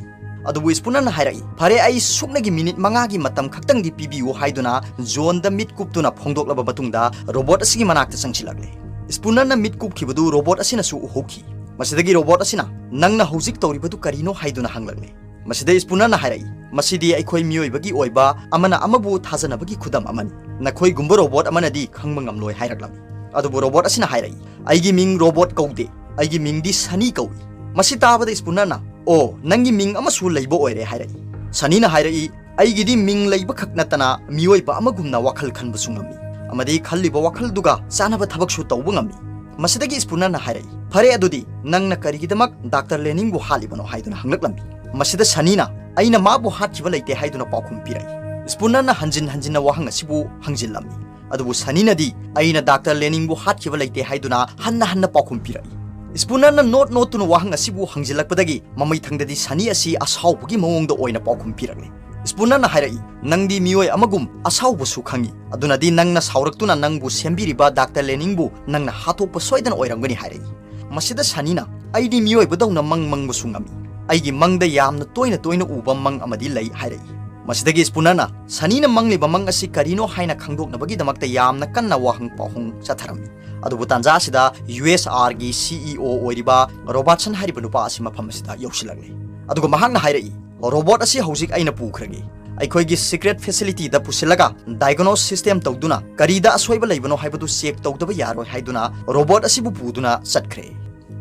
ꯑꯗꯨꯕꯨ ꯁ꯭ꯄꯨꯅꯔꯅ ꯍꯥꯏꯔꯛꯏ, "ꯐꯔꯦ, ꯑꯩ ꯁꯨꯞꯅꯒꯤ ꯃꯤꯅꯤꯠ ꯃꯉꯥꯒꯤ ꯃꯇꯝ ꯈꯛꯇꯪꯗꯤ ꯄꯤꯕꯤꯌꯨ" ꯍꯥꯏꯗꯨꯅ ꯖꯣꯟꯗ ꯃꯤꯠ ꯀꯨꯞꯇꯨꯅ ꯐꯣꯡꯗꯣꯛꯂꯕ ꯃꯇꯨꯡꯗ ꯔꯣꯕꯣꯠ ꯑꯁꯤꯒꯤ ꯃꯅꯥꯛꯇ ꯆꯪꯁꯤꯜꯂꯛꯂꯦ꯫ ꯁ꯭ꯄꯨꯅꯔꯅ ꯃꯤꯠ ꯀꯨꯞꯈꯤꯕꯗꯨ ꯔꯣꯕꯣꯠ ꯑꯁꯤꯅꯁꯨ ꯎꯍꯧꯈꯤ꯫ ꯃꯁꯤꯗꯒꯤ ꯔꯣꯕꯣꯠ ꯑꯁꯤꯅ, "ꯅꯪꯅ ꯍꯧꯖꯤꯛ ꯇꯧꯔꯤꯕꯗꯨ ꯀꯔꯤꯅꯣ?" ꯍꯥꯏꯗꯨꯅ ꯍꯪꯂꯛꯂꯦ꯫ ꯃꯁꯤꯗ ꯁ꯭ꯄꯨꯅꯔꯅ ꯍꯥꯏꯔꯛꯏ, "ꯃꯁꯤꯗꯤ ꯑꯩꯈꯣꯏ ꯃꯤꯑꯣꯏꯕꯒꯤ ꯑꯣꯏꯕ ꯑꯃꯅ ꯑꯃꯕꯨ ꯊꯥꯖꯅꯕꯒꯤ ꯈꯨꯗꯝ ꯑꯃꯅꯤ꯫ ꯅꯈꯣꯏꯒꯨꯝꯕ ꯔꯣꯕꯣꯠ ꯑꯃꯅꯗꯤ ꯈꯪꯕ ꯉꯝꯂꯣꯏ" ꯍꯥꯏꯔꯛꯂꯝꯃꯤ꯫ ꯑꯗꯨꯕꯨ ꯔꯣꯕꯣꯠ ꯑꯁꯤꯅ ꯍꯥꯏꯔꯛꯏ, "ꯑꯩꯒꯤ ꯃꯤꯡ ꯔꯣꯕꯣꯠ ꯀꯧꯗꯦ, ꯑꯩꯒꯤ ꯃꯤꯡꯗꯤ ꯁꯅꯤ ꯀꯧꯏ꯫" ꯃꯁꯤ ꯇꯥꯕꯗ ꯁ꯭ꯄꯨꯅꯔꯅ, "ꯑꯣ, ꯅꯪꯒꯤ ꯃꯤꯡ ꯑꯃꯁꯨ ꯂꯩꯕ ꯑꯣꯏꯔꯦ" ꯍꯥꯏꯔꯛꯏ꯫ ꯁꯅꯤꯅ ꯍꯥꯏꯔꯛꯏ, ꯑꯩꯒꯤꯗꯤ ꯃꯤꯡ ꯂꯩꯕꯈꯛ ꯅꯠꯇꯅ ꯃꯤꯑꯣꯏꯕ ꯑꯃꯒꯨꯝꯅ ꯋꯥꯈꯜ ꯈꯟꯕꯁꯨ ꯉꯝꯃꯤ ꯑꯃꯗꯤ ꯈꯜꯂꯤꯕ ꯋꯥꯈꯜꯗꯨꯒ ꯆꯥꯅꯕ ꯊꯕꯛꯁꯨ ꯇꯧꯕ ꯉꯝꯃꯤ꯫ ꯃꯁꯤꯗꯒꯤ ꯁ꯭ꯄꯨꯅꯔꯅ ꯍꯥꯏꯔꯛꯏ, "ꯐꯔꯦ, ꯑꯗꯨꯗꯤ ꯅꯪꯅ ꯀꯔꯤꯒꯤꯗꯃꯛ ꯗꯥꯛꯇꯔ ꯂꯦꯅꯤꯡꯕꯨ ꯍꯥꯠꯂꯤꯕꯅꯣ?" ꯍꯥꯏꯗꯨꯅ ꯍꯪꯂꯛꯂꯝꯃꯤ꯫ ꯃꯁꯤꯗ ꯁꯅꯤꯅ, "ꯑꯩꯅ ꯃꯥꯕꯨ ꯍꯥꯠꯈꯤꯕ ꯂꯩꯇꯦ" ꯍꯥꯏꯗꯨꯅ ꯄꯥꯎꯈꯨꯝ ꯄꯤꯔꯛꯏ꯫ ꯁ꯭ꯄꯨꯅꯔꯅ ꯍꯟꯖꯤꯟ ꯍꯟꯖꯤꯟꯅ ꯋꯥꯍꯪ ꯑꯁꯤꯕꯨ ꯍꯪꯖꯤꯜꯂꯝꯃꯤ, ꯑꯗꯨꯕꯨ ꯁꯅꯤꯅꯗꯤ, "ꯑꯩꯅ ꯗꯥꯛꯇꯔ ꯂꯦꯅꯤꯡꯕꯨ ꯍꯥꯠꯈꯤꯕ ꯂꯩꯇꯦ" ꯍꯥꯏꯗꯨꯅ ꯍꯟꯅ ꯍꯟꯅ ꯄꯥꯎꯈꯨꯝ ꯄꯤꯔꯛꯏ꯫ ꯁ꯭ꯄꯨꯅꯔꯅ ꯅꯣꯠ ꯅꯣꯠꯇꯨꯅ ꯋꯥꯍꯪ ꯑꯁꯤꯕꯨ ꯍꯪꯖꯤꯜꯂꯛꯄꯗꯒꯤ ꯃꯃꯩꯊꯪꯗꯗꯤ ꯁꯅꯤ ꯑꯁꯤ ꯑꯁꯥꯎꯕꯒꯤ ꯃꯑꯣꯡꯗ ꯑꯣꯏꯅ ꯄꯥꯎꯈꯨꯝ ꯄꯤꯔꯛꯂꯦ꯫ ꯁ꯭ꯄꯨꯅꯔꯅ ꯍꯥꯏꯔꯛꯏ, "ꯅꯪꯗꯤ ꯃꯤꯑꯣꯏ ꯑꯃꯒꯨꯝ ꯑꯁꯥꯎꯕꯁꯨ ꯈꯪꯏ, ꯑꯗꯨꯅꯗꯤ ꯅꯪꯅ ꯁꯥꯎꯔꯛꯇꯨꯅ ꯅꯪꯕꯨ ꯁꯦꯝꯕꯤꯔꯤꯕ ꯗꯥꯛꯇꯔ ꯂꯦꯅꯤꯡꯕꯨ ꯅꯪꯅ ꯍꯥꯠꯇꯣꯛꯄ ꯁꯣꯏꯗꯅ ꯑꯣꯏꯔꯝꯒꯅꯤ" ꯍꯥꯏꯔꯛꯏ꯫ ꯃꯁꯤꯗ ꯁꯅꯤꯅ, "ꯑꯩꯗꯤ ꯃꯤꯑꯣꯏꯕꯗꯧꯅ ꯃꯪ ꯃꯪꯕꯁꯨ ꯉꯝꯃꯤ꯫ ꯑꯩꯒꯤ ꯃꯪꯗ ꯌꯥꯝꯅ ꯇꯣꯏꯅ ꯇꯣꯏꯅ ꯎꯕ ꯃꯪ ꯑꯃꯗꯤ ꯂꯩ" ꯍꯥꯏꯔꯛꯏ꯫ ꯃꯁꯤꯗꯒꯤ ꯁ꯭ꯄꯨꯅꯔꯅ ꯁꯅꯤꯅ ꯃꯪꯂꯤꯕ ꯃꯪ ꯑꯁꯤ ꯀꯔꯤꯅꯣ ꯍꯥꯏꯅ ꯈꯪꯗꯣꯛꯅꯕꯒꯤꯗꯃꯛꯇ ꯌꯥꯝꯅ ꯀꯟꯅ ꯋꯥꯍꯪ ꯄꯥꯎꯍꯪ ꯆꯠꯊꯔꯝꯃꯤ꯫ ꯑꯗꯨꯕꯨ ꯇꯥꯟꯖꯥ ꯑꯁꯤꯗ ꯌꯨ ꯑꯦꯁ ꯑꯥꯔꯒꯤ ꯁꯤ ꯏ ꯑꯣ ꯑꯣꯏꯔꯤꯕ ꯔꯣꯕꯥꯔꯠꯁꯟ ꯍꯥꯏꯔꯤꯕ ꯅꯨꯄꯥ ꯑꯁꯤ ꯃꯐꯝ ꯑꯁꯤꯗ ꯌꯧꯁꯤꯜꯂꯛꯂꯦ꯫ ꯑꯗꯨꯒ ꯃꯍꯥꯛꯅ ꯍꯥꯏꯔꯛꯏ, "ꯔꯣꯕꯣꯠ ꯑꯁꯤ ꯍꯧꯖꯤꯛ ꯑꯩꯅ ꯄꯨꯈ꯭ꯔꯒꯦ꯫ ꯑꯩꯈꯣꯏꯒꯤ ꯁꯤꯀ꯭ꯔꯦꯠ ꯐꯦꯁꯤꯂꯤꯇꯤꯗ ꯄꯨꯁꯤꯜꯂꯒ ꯗꯥꯏꯒꯅꯣꯁ ꯁꯤꯁꯇꯦꯝ ꯇꯧꯗꯨꯅ ꯀꯔꯤꯗ ꯑꯁꯣꯏꯕ ꯂꯩꯕꯅꯣ ꯍꯥꯏꯕꯗꯨ ꯆꯦꯛ ꯇꯧꯗꯕ ꯌꯥꯔꯣꯏ" ꯍꯥꯏꯗꯨꯅ ꯔꯣꯕꯣꯠ ꯑꯁꯤꯕꯨ ꯄꯨꯗꯨꯅ ꯆꯠꯈ꯭ꯔꯦ꯫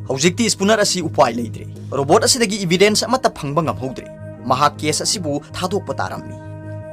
ꯍꯧꯖꯤꯛꯇꯤ ꯁ꯭ꯄꯨꯅꯔ ꯑꯁꯤ ꯎꯄꯥꯏ ꯂꯩꯇ꯭ꯔꯦ꯫ ꯔꯣꯕꯣꯠ ꯑꯁꯤꯗꯒꯤ ꯏꯚꯤꯗꯦꯟꯁ ꯑꯃꯠꯇ ꯐꯪꯕ ꯉꯝꯍꯧꯗ꯭ꯔꯦ꯫ ꯃꯍꯥꯛ ꯀꯦꯁ ꯑꯁꯤꯕꯨ ꯊꯥꯗꯣꯛꯄ ꯇꯥꯔꯝꯃꯤ꯫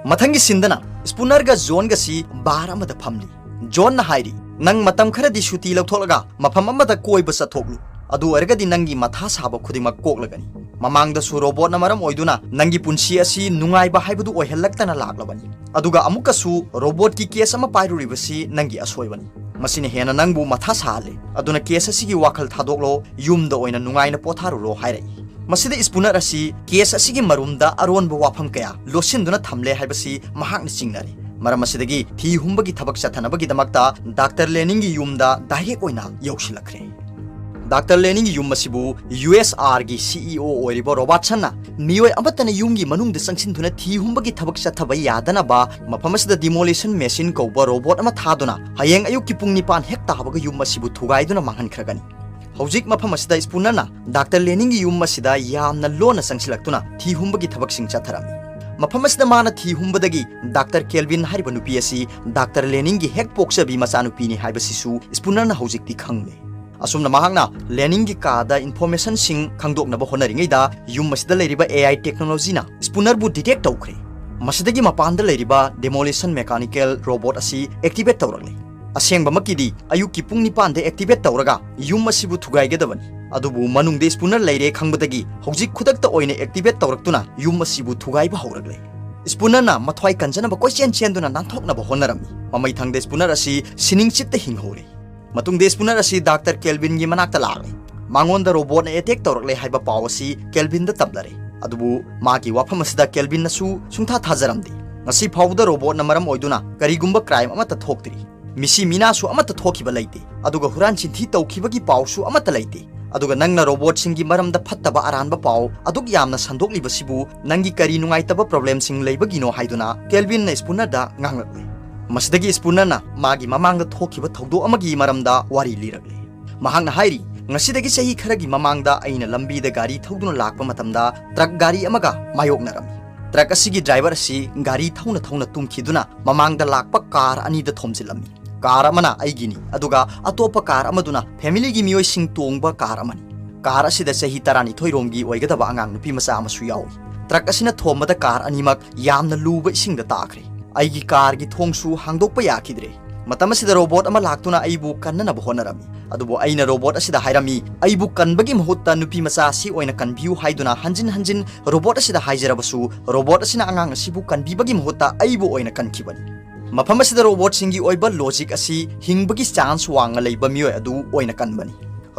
ꯃꯊꯪꯒꯤ ꯁꯤꯟꯗꯅ ꯁ꯭ꯄꯨꯅꯔꯒ ꯖꯣꯟꯒꯁꯤ ꯕꯥꯔ ꯑꯃꯗ ꯐꯝꯂꯤ꯫ ꯖꯣꯟꯅ ꯍꯥꯏꯔꯤ, "ꯅꯪ ꯃꯇꯝ ꯈꯔꯗꯤ ꯁꯨꯇꯤ ꯂꯧꯊꯣꯛꯂꯒ ꯃꯐꯝ ꯑꯃꯗ ꯀꯣꯏꯕ ꯆꯠꯊꯣꯛꯂꯨ꯫ ꯑꯗꯨ ꯑꯣꯏꯔꯒꯗꯤ ꯅꯪꯒꯤ ꯃꯊꯥ ꯁꯥꯕ ꯈꯨꯗꯤꯡꯃꯛ ꯀꯣꯛꯂꯒꯅꯤ꯫ ꯃꯃꯥꯡꯗꯁꯨ ꯔꯣꯕꯣꯠꯅ ꯃꯔꯝ ꯑꯣꯏꯗꯨꯅ ꯅꯪꯒꯤ ꯄꯨꯟꯁꯤ ꯑꯁꯤ ꯅꯨꯡꯉꯥꯏꯕ ꯍꯥꯏꯕꯗꯨ ꯑꯣꯏꯍꯜꯂꯛꯇꯅ ꯂꯥꯛꯂꯕꯅꯤ꯫ ꯑꯗꯨꯒ ꯑꯃꯨꯛꯀꯁꯨ ꯔꯣꯕꯣꯠꯀꯤ ꯀꯦꯁ ꯑꯃ ꯄꯥꯏꯔꯨꯔꯤꯕꯁꯤ ꯅꯪꯒꯤ ꯑꯁꯣꯏꯕꯅꯤ꯫ ꯃꯁꯤꯅ ꯍꯦꯟꯅ ꯅꯪꯕꯨ ꯃꯊꯥ ꯁꯥꯍꯜꯂꯦ꯫ ꯑꯗꯨꯅ ꯀꯦꯁ ꯑꯁꯤꯒꯤ ꯋꯥꯈꯜ ꯊꯥꯗꯣꯛꯂꯣ, ꯌꯨꯝꯗ ꯑꯣꯏꯅ ꯅꯨꯡꯉꯥꯏꯅ ꯄꯣꯊꯥꯔꯨꯔꯣ" ꯍꯥꯏꯔꯛꯏ꯫ ꯃꯁꯤꯗ ꯁ꯭ꯄꯨꯅꯔ ꯑꯁꯤ ꯀꯦꯁ ꯑꯁꯤꯒꯤ ꯃꯔꯨꯝꯗ ꯑꯔꯣꯟꯕ ꯋꯥꯐꯝ ꯀꯌꯥ ꯂꯣꯠꯁꯤꯟꯗꯨꯅ ꯊꯝꯂꯦ ꯍꯥꯏꯕꯁꯤ ꯃꯍꯥꯛꯅ ꯆꯤꯡꯅꯔꯦ꯫ ꯃꯔꯝ ꯑꯁꯤꯗꯒꯤ ꯊꯤ ꯍꯨꯝꯕꯒꯤ ꯊꯕꯛ ꯆꯠꯊꯅꯕꯒꯤꯗꯃꯛꯇ ꯗꯥꯛꯇꯔ ꯂꯦꯅꯤꯡꯒꯤ ꯌꯨꯝꯗ ꯗꯥꯏꯔꯦꯛ ꯑꯣꯏꯅ ꯌꯧꯁꯤꯜꯂꯛꯈ꯭ꯔꯦ꯫ ꯗꯥꯛꯇꯔ ꯂꯦꯅꯤꯡꯒꯤ ꯌꯨꯝ ꯑꯁꯤꯕꯨ ꯌꯨ ꯑꯦꯁ ꯑꯥꯔꯒꯤ ꯁꯤ ꯏ ꯑꯣ ꯑꯣꯏꯔꯤꯕ ꯔꯣꯕꯥꯔꯠꯁꯟꯅ ꯃꯤꯑꯣꯏ ꯑꯃꯠꯇꯅ ꯌꯨꯝꯒꯤ ꯃꯅꯨꯡꯗ ꯆꯪꯁꯤꯟꯗꯨꯅ ꯊꯤ ꯍꯨꯝꯕꯒꯤ ꯊꯕꯛ ꯆꯠꯊꯕ ꯌꯥꯗꯅꯕ ꯃꯐꯝ ꯑꯁꯤꯗ ꯗꯤꯃꯣꯂꯤꯁꯟ ꯃꯦꯁꯤꯟ ꯀꯧꯕ ꯔꯣꯕꯣꯠ ꯑꯃ ꯊꯥꯗꯨꯅ ꯍꯌꯦꯡ ꯑꯌꯨꯛꯀꯤ ꯄꯨꯡ ꯅꯤꯄꯥꯟ ꯍꯦꯛ ꯇꯥꯕꯒ ꯌꯨꯝ ꯑꯁꯤꯕꯨ ꯊꯨꯒꯥꯏꯗꯨꯅ ꯃꯥꯡꯍꯟꯈ꯭ꯔꯒꯅꯤ꯫ ꯍꯧꯖꯤꯛ ꯃꯐꯝ ꯑꯁꯤꯗ ꯁ꯭ꯄꯨꯅꯔꯅ ꯗꯥꯛꯇꯔ ꯂꯦꯅꯤꯡꯒꯤ ꯌꯨꯝ ꯑꯁꯤꯗ ꯌꯥꯝꯅ ꯂꯣꯟꯅ ꯆꯪꯁꯤꯜꯂꯛꯇꯨꯅ ꯊꯤ ꯍꯨꯝꯕꯒꯤ ꯊꯕꯛꯁꯤꯡ ꯆꯠꯊꯔꯝꯃꯤ꯫ ꯃꯐꯝ ꯑꯁꯤꯗ ꯃꯥꯅ ꯊꯤ ꯍꯨꯝꯕꯗꯒꯤ ꯗꯥꯛꯇꯔ ꯀꯦꯜꯚꯤꯟ ꯍꯥꯏꯔꯤꯕ ꯅꯨꯄꯤ ꯑꯁꯤ ꯗꯥꯛꯇꯔ ꯂꯦꯅꯤꯡꯒꯤ ꯍꯦꯛ ꯄꯣꯛꯆꯕꯤ ꯃꯆꯥꯅꯨꯄꯤꯅꯤ ꯍꯥꯏꯕꯁꯤꯁꯨ ꯁ꯭ꯄꯨꯅꯔꯅ ꯍꯧꯖꯤꯛꯇꯤ ꯈꯪꯂꯦ꯫ ꯑꯁꯨꯝꯅ ꯃꯍꯥꯛꯅ ꯂꯦꯅꯤꯡꯒꯤ ꯀꯥꯗ ꯏꯟꯐꯣꯔꯃꯦꯁꯟꯁꯤꯡ ꯈꯪꯗꯣꯛꯅꯕ ꯍꯣꯠꯅꯔꯤꯉꯩꯗ ꯌꯨꯝ ꯑꯁꯤꯗ ꯂꯩꯔꯤꯕ ꯑꯦ ꯑꯥꯏ ꯇꯦꯛꯅꯣꯂꯣꯖꯤꯅ ꯁ꯭ꯄꯨꯅꯔꯕꯨ ꯗꯤꯇꯦꯛ ꯇꯧꯈ꯭ꯔꯦ꯫ ꯃꯁꯤꯗꯒꯤ ꯃꯄꯥꯟꯗ ꯂꯩꯔꯤꯕ demolition mechanical robot ꯑꯁꯤ activate ꯇꯧꯔꯛꯂꯦ꯫ ꯑꯁꯦꯡꯕꯃꯛꯀꯤꯗꯤ ꯑꯌꯨꯛꯀꯤ ꯄꯨꯡ ꯅꯤꯄꯥꯟꯗ activate ꯇꯧꯔꯒ ꯌꯨꯝ ꯑꯁꯤꯕꯨ ꯊꯨꯒꯥꯏꯒꯗꯕꯅꯤ꯫ ꯑꯗꯨꯕꯨ ꯃꯅꯨꯡꯗ spooner ꯂꯩꯔꯦ ꯈꯪꯕꯗꯒꯤ ꯍꯧꯖꯤꯛ ꯈꯨꯗꯛꯇ ꯑꯣꯏꯅ activate ꯇꯧꯔꯛꯇꯨꯅ ꯌꯨꯝ ꯑꯁꯤꯕꯨ ꯊꯨꯒꯥꯏꯕ ꯍꯧꯔꯛꯂꯦ꯫ Spoonerꯅ ꯃꯊ꯭ꯋꯥꯏ ꯀꯟꯖꯅꯕ ꯀꯣꯏꯆꯦꯟ ꯆꯦꯟꯗꯨꯅ ꯅꯥꯟꯊꯣꯛꯅꯕ ꯍꯣꯠꯅꯔꯝꯃꯤ꯫ ꯃꯃꯩ ꯊꯪꯗ spooner ꯑꯁꯤ ꯁꯤꯅꯤꯡ ꯆꯤꯠꯇ ꯍꯤꯡꯍꯧꯔꯦ꯫ ꯃꯇꯨꯡꯗ spooner ꯑꯁꯤ ꯗꯥꯛꯇꯔ ꯀꯦꯜꯚꯤꯟꯒꯤ ꯃꯅꯥꯛꯇ ꯂꯥꯛꯂꯦ꯫ ꯃꯉꯣꯟꯗ robotꯅ attack ꯇꯧꯔꯛꯂꯦ ꯍꯥꯏꯕ ꯄꯥꯎ ꯑꯁꯤ ꯀꯦꯜꯚꯤꯟꯗ ꯇꯝꯅꯔꯦ꯫ ꯑꯗꯨꯕꯨ ꯃꯥꯒꯤ ꯋꯥꯐꯝ ꯑꯁꯤꯗ ꯀꯦꯜꯚꯤꯟꯅꯁꯨ ꯁꯨꯡꯊꯥ ꯊꯥꯖꯔꯝꯗꯦ꯫ ꯉꯁꯤ ꯐꯥꯎꯕꯗ robotꯅ ꯃꯔꯝ ꯑꯣꯏꯗꯨꯅ ꯀꯔꯤꯒꯨꯝꯕ crime ꯑꯃꯠꯇ ꯊꯣꯛꯇ꯭ꯔꯤ꯫ ꯃꯤꯁꯤ ꯃꯤꯅꯥꯁꯨ ꯑꯃꯠꯇ ꯊꯣꯛꯈꯤꯕ ꯂꯩꯇꯦ꯫ ꯑꯗꯨꯒ ꯍꯨꯔꯥꯟ ꯆꯤꯟꯊꯤ ꯇꯧꯈꯤꯕꯒꯤ ꯄꯥꯎꯁꯨ ꯑꯃꯠꯇ ꯂꯩꯇꯦ꯫ ꯑꯗꯨꯒ ꯅꯪꯅ robotꯁꯤꯡꯒꯤ ꯃꯔꯝꯗ ꯐꯠꯇꯕ ꯑꯔꯥꯟꯕ ꯄꯥꯎ ꯑꯗꯨꯛ ꯌꯥꯝꯅ ꯁꯟꯗꯣꯛꯂꯤꯕꯁꯤꯕꯨ ꯅꯪꯒꯤ ꯀꯔꯤ ꯅꯨꯡꯉꯥꯏꯇꯕ problemꯁꯤꯡ ꯂꯩꯕꯒꯤꯅꯣ ꯍꯥꯏꯗꯨꯅ ꯀꯦꯜꯚꯤꯟꯅ spoonerꯗ ꯉꯥꯡꯂꯛꯂꯦ꯫ ꯃꯁꯤꯗꯒꯤ spoonerꯅ ꯃꯥꯒꯤ ꯃꯃꯥꯡꯗ ꯊꯣꯛꯈꯤꯕ ꯊꯧꯗꯣꯛ ꯑꯃꯒꯤ ꯃꯔꯝꯗ ꯋꯥꯔꯤ ꯂꯤꯔꯛꯂꯦ꯫ ꯃꯍꯥꯛꯅ ꯍꯥꯏꯔꯤ, "ꯉꯁꯤꯗꯒꯤ ꯆꯍꯤ ꯈꯔꯒꯤ ꯃꯃꯥꯡꯗ ꯑꯩꯅ ꯂꯝꯕꯤꯗ ꯒꯥꯔꯤ ꯊꯧꯗꯨꯅ ꯂꯥꯛꯄ ꯃꯇꯝꯗ truck ꯒꯥꯔꯤ ꯑꯃꯒ ꯃꯥꯌꯣꯛꯅꯔꯝꯃꯤ꯫ Truck ꯑꯁꯤꯒꯤ driver ꯑꯁꯤ ꯒꯥꯔꯤ ꯊꯧꯅ ꯊꯧꯅ ꯇꯨꯝꯈꯤꯗꯨꯅ ꯃꯃꯥꯡꯗ ꯂꯥꯛꯄ car ꯑꯅꯤꯗ ꯊꯣꯝꯖꯤꯜꯂꯝꯃꯤ꯫ Car ꯑꯃꯅ ꯑꯩꯒꯤꯅꯤ, ꯑꯗꯨꯒ ꯑꯇꯣꯞꯄ car ꯑꯃꯗꯨꯅ familyꯒꯤ ꯃꯤꯑꯣꯏꯁꯤꯡ ꯇꯣꯡꯕ car ꯑꯃꯅꯤ꯫ Car ꯑꯁꯤꯗ ꯆꯍꯤ ꯇꯔꯥꯅꯤꯊꯣꯏ ꯔꯣꯝꯒꯤ ꯑꯣꯏꯒꯗꯕ ꯑꯉꯥꯡ ꯅꯨꯄꯤ ꯃꯆꯥ ꯑꯃꯁꯨ ꯌꯥꯎꯏ꯫ Truck ꯑꯁꯤꯅ ꯊꯣꯝꯕꯗ car ꯑꯅꯤꯃꯛ ꯌꯥꯝꯅ ꯂꯨꯕ ꯏꯁꯤꯡꯗ ꯇꯥꯈ꯭ꯔꯦ꯫ ꯑꯩꯒꯤ carꯒꯤ ꯊꯣꯡꯁꯨ ꯍꯥꯡꯗꯣꯛꯄ ꯌꯥꯈꯤꯗ꯭ꯔꯦ꯫ ꯃꯇꯝ ꯑꯁꯤꯗ robot ꯑꯃ ꯂꯥꯛꯇꯨꯅ ꯑꯩꯕꯨ ꯀꯟꯅꯅꯕ ꯍꯣꯠꯅꯔꯝꯃꯤ꯫ ꯑꯗꯨꯕꯨ ꯑꯩꯅ robot ꯑꯁꯤꯗ ꯍꯥꯏꯔꯝꯃꯤ, 'ꯑꯩꯕꯨ ꯀꯟꯕꯒꯤ ꯃꯍꯨꯠꯇ ꯅꯨꯄꯤ ꯃꯆꯥ ꯑꯁꯤ ꯑꯣꯏꯅ ꯀꯟꯕꯤꯌꯨ' ꯍꯥꯏꯗꯨꯅ ꯍꯟꯖꯤꯟ ꯍꯟꯖꯤꯟ robot ꯑꯁꯤꯗ ꯍꯥꯏꯖꯔꯕꯁꯨ, robot ꯑꯁꯤꯅ ꯑꯉꯥꯡ ꯑꯁꯤꯕꯨ ꯀꯟꯕꯤꯕꯒꯤ ꯃꯍꯨꯠꯇ ꯑꯩꯕꯨ ꯑꯣꯏꯅ ꯀꯟꯈꯤꯕꯅꯤ꯫ ꯃꯐꯝ ꯑꯁꯤꯗ robotꯁꯤꯡꯒꯤ ꯑꯣꯏꯕ logic ꯑꯁꯤ ꯍꯤꯡꯕꯒꯤ chance ꯋꯥꯡꯅ ꯂꯩꯕ ꯃꯤꯑꯣꯏ ꯑꯗꯨ ꯑꯣꯏꯅ ꯀꯟꯕꯅꯤ꯫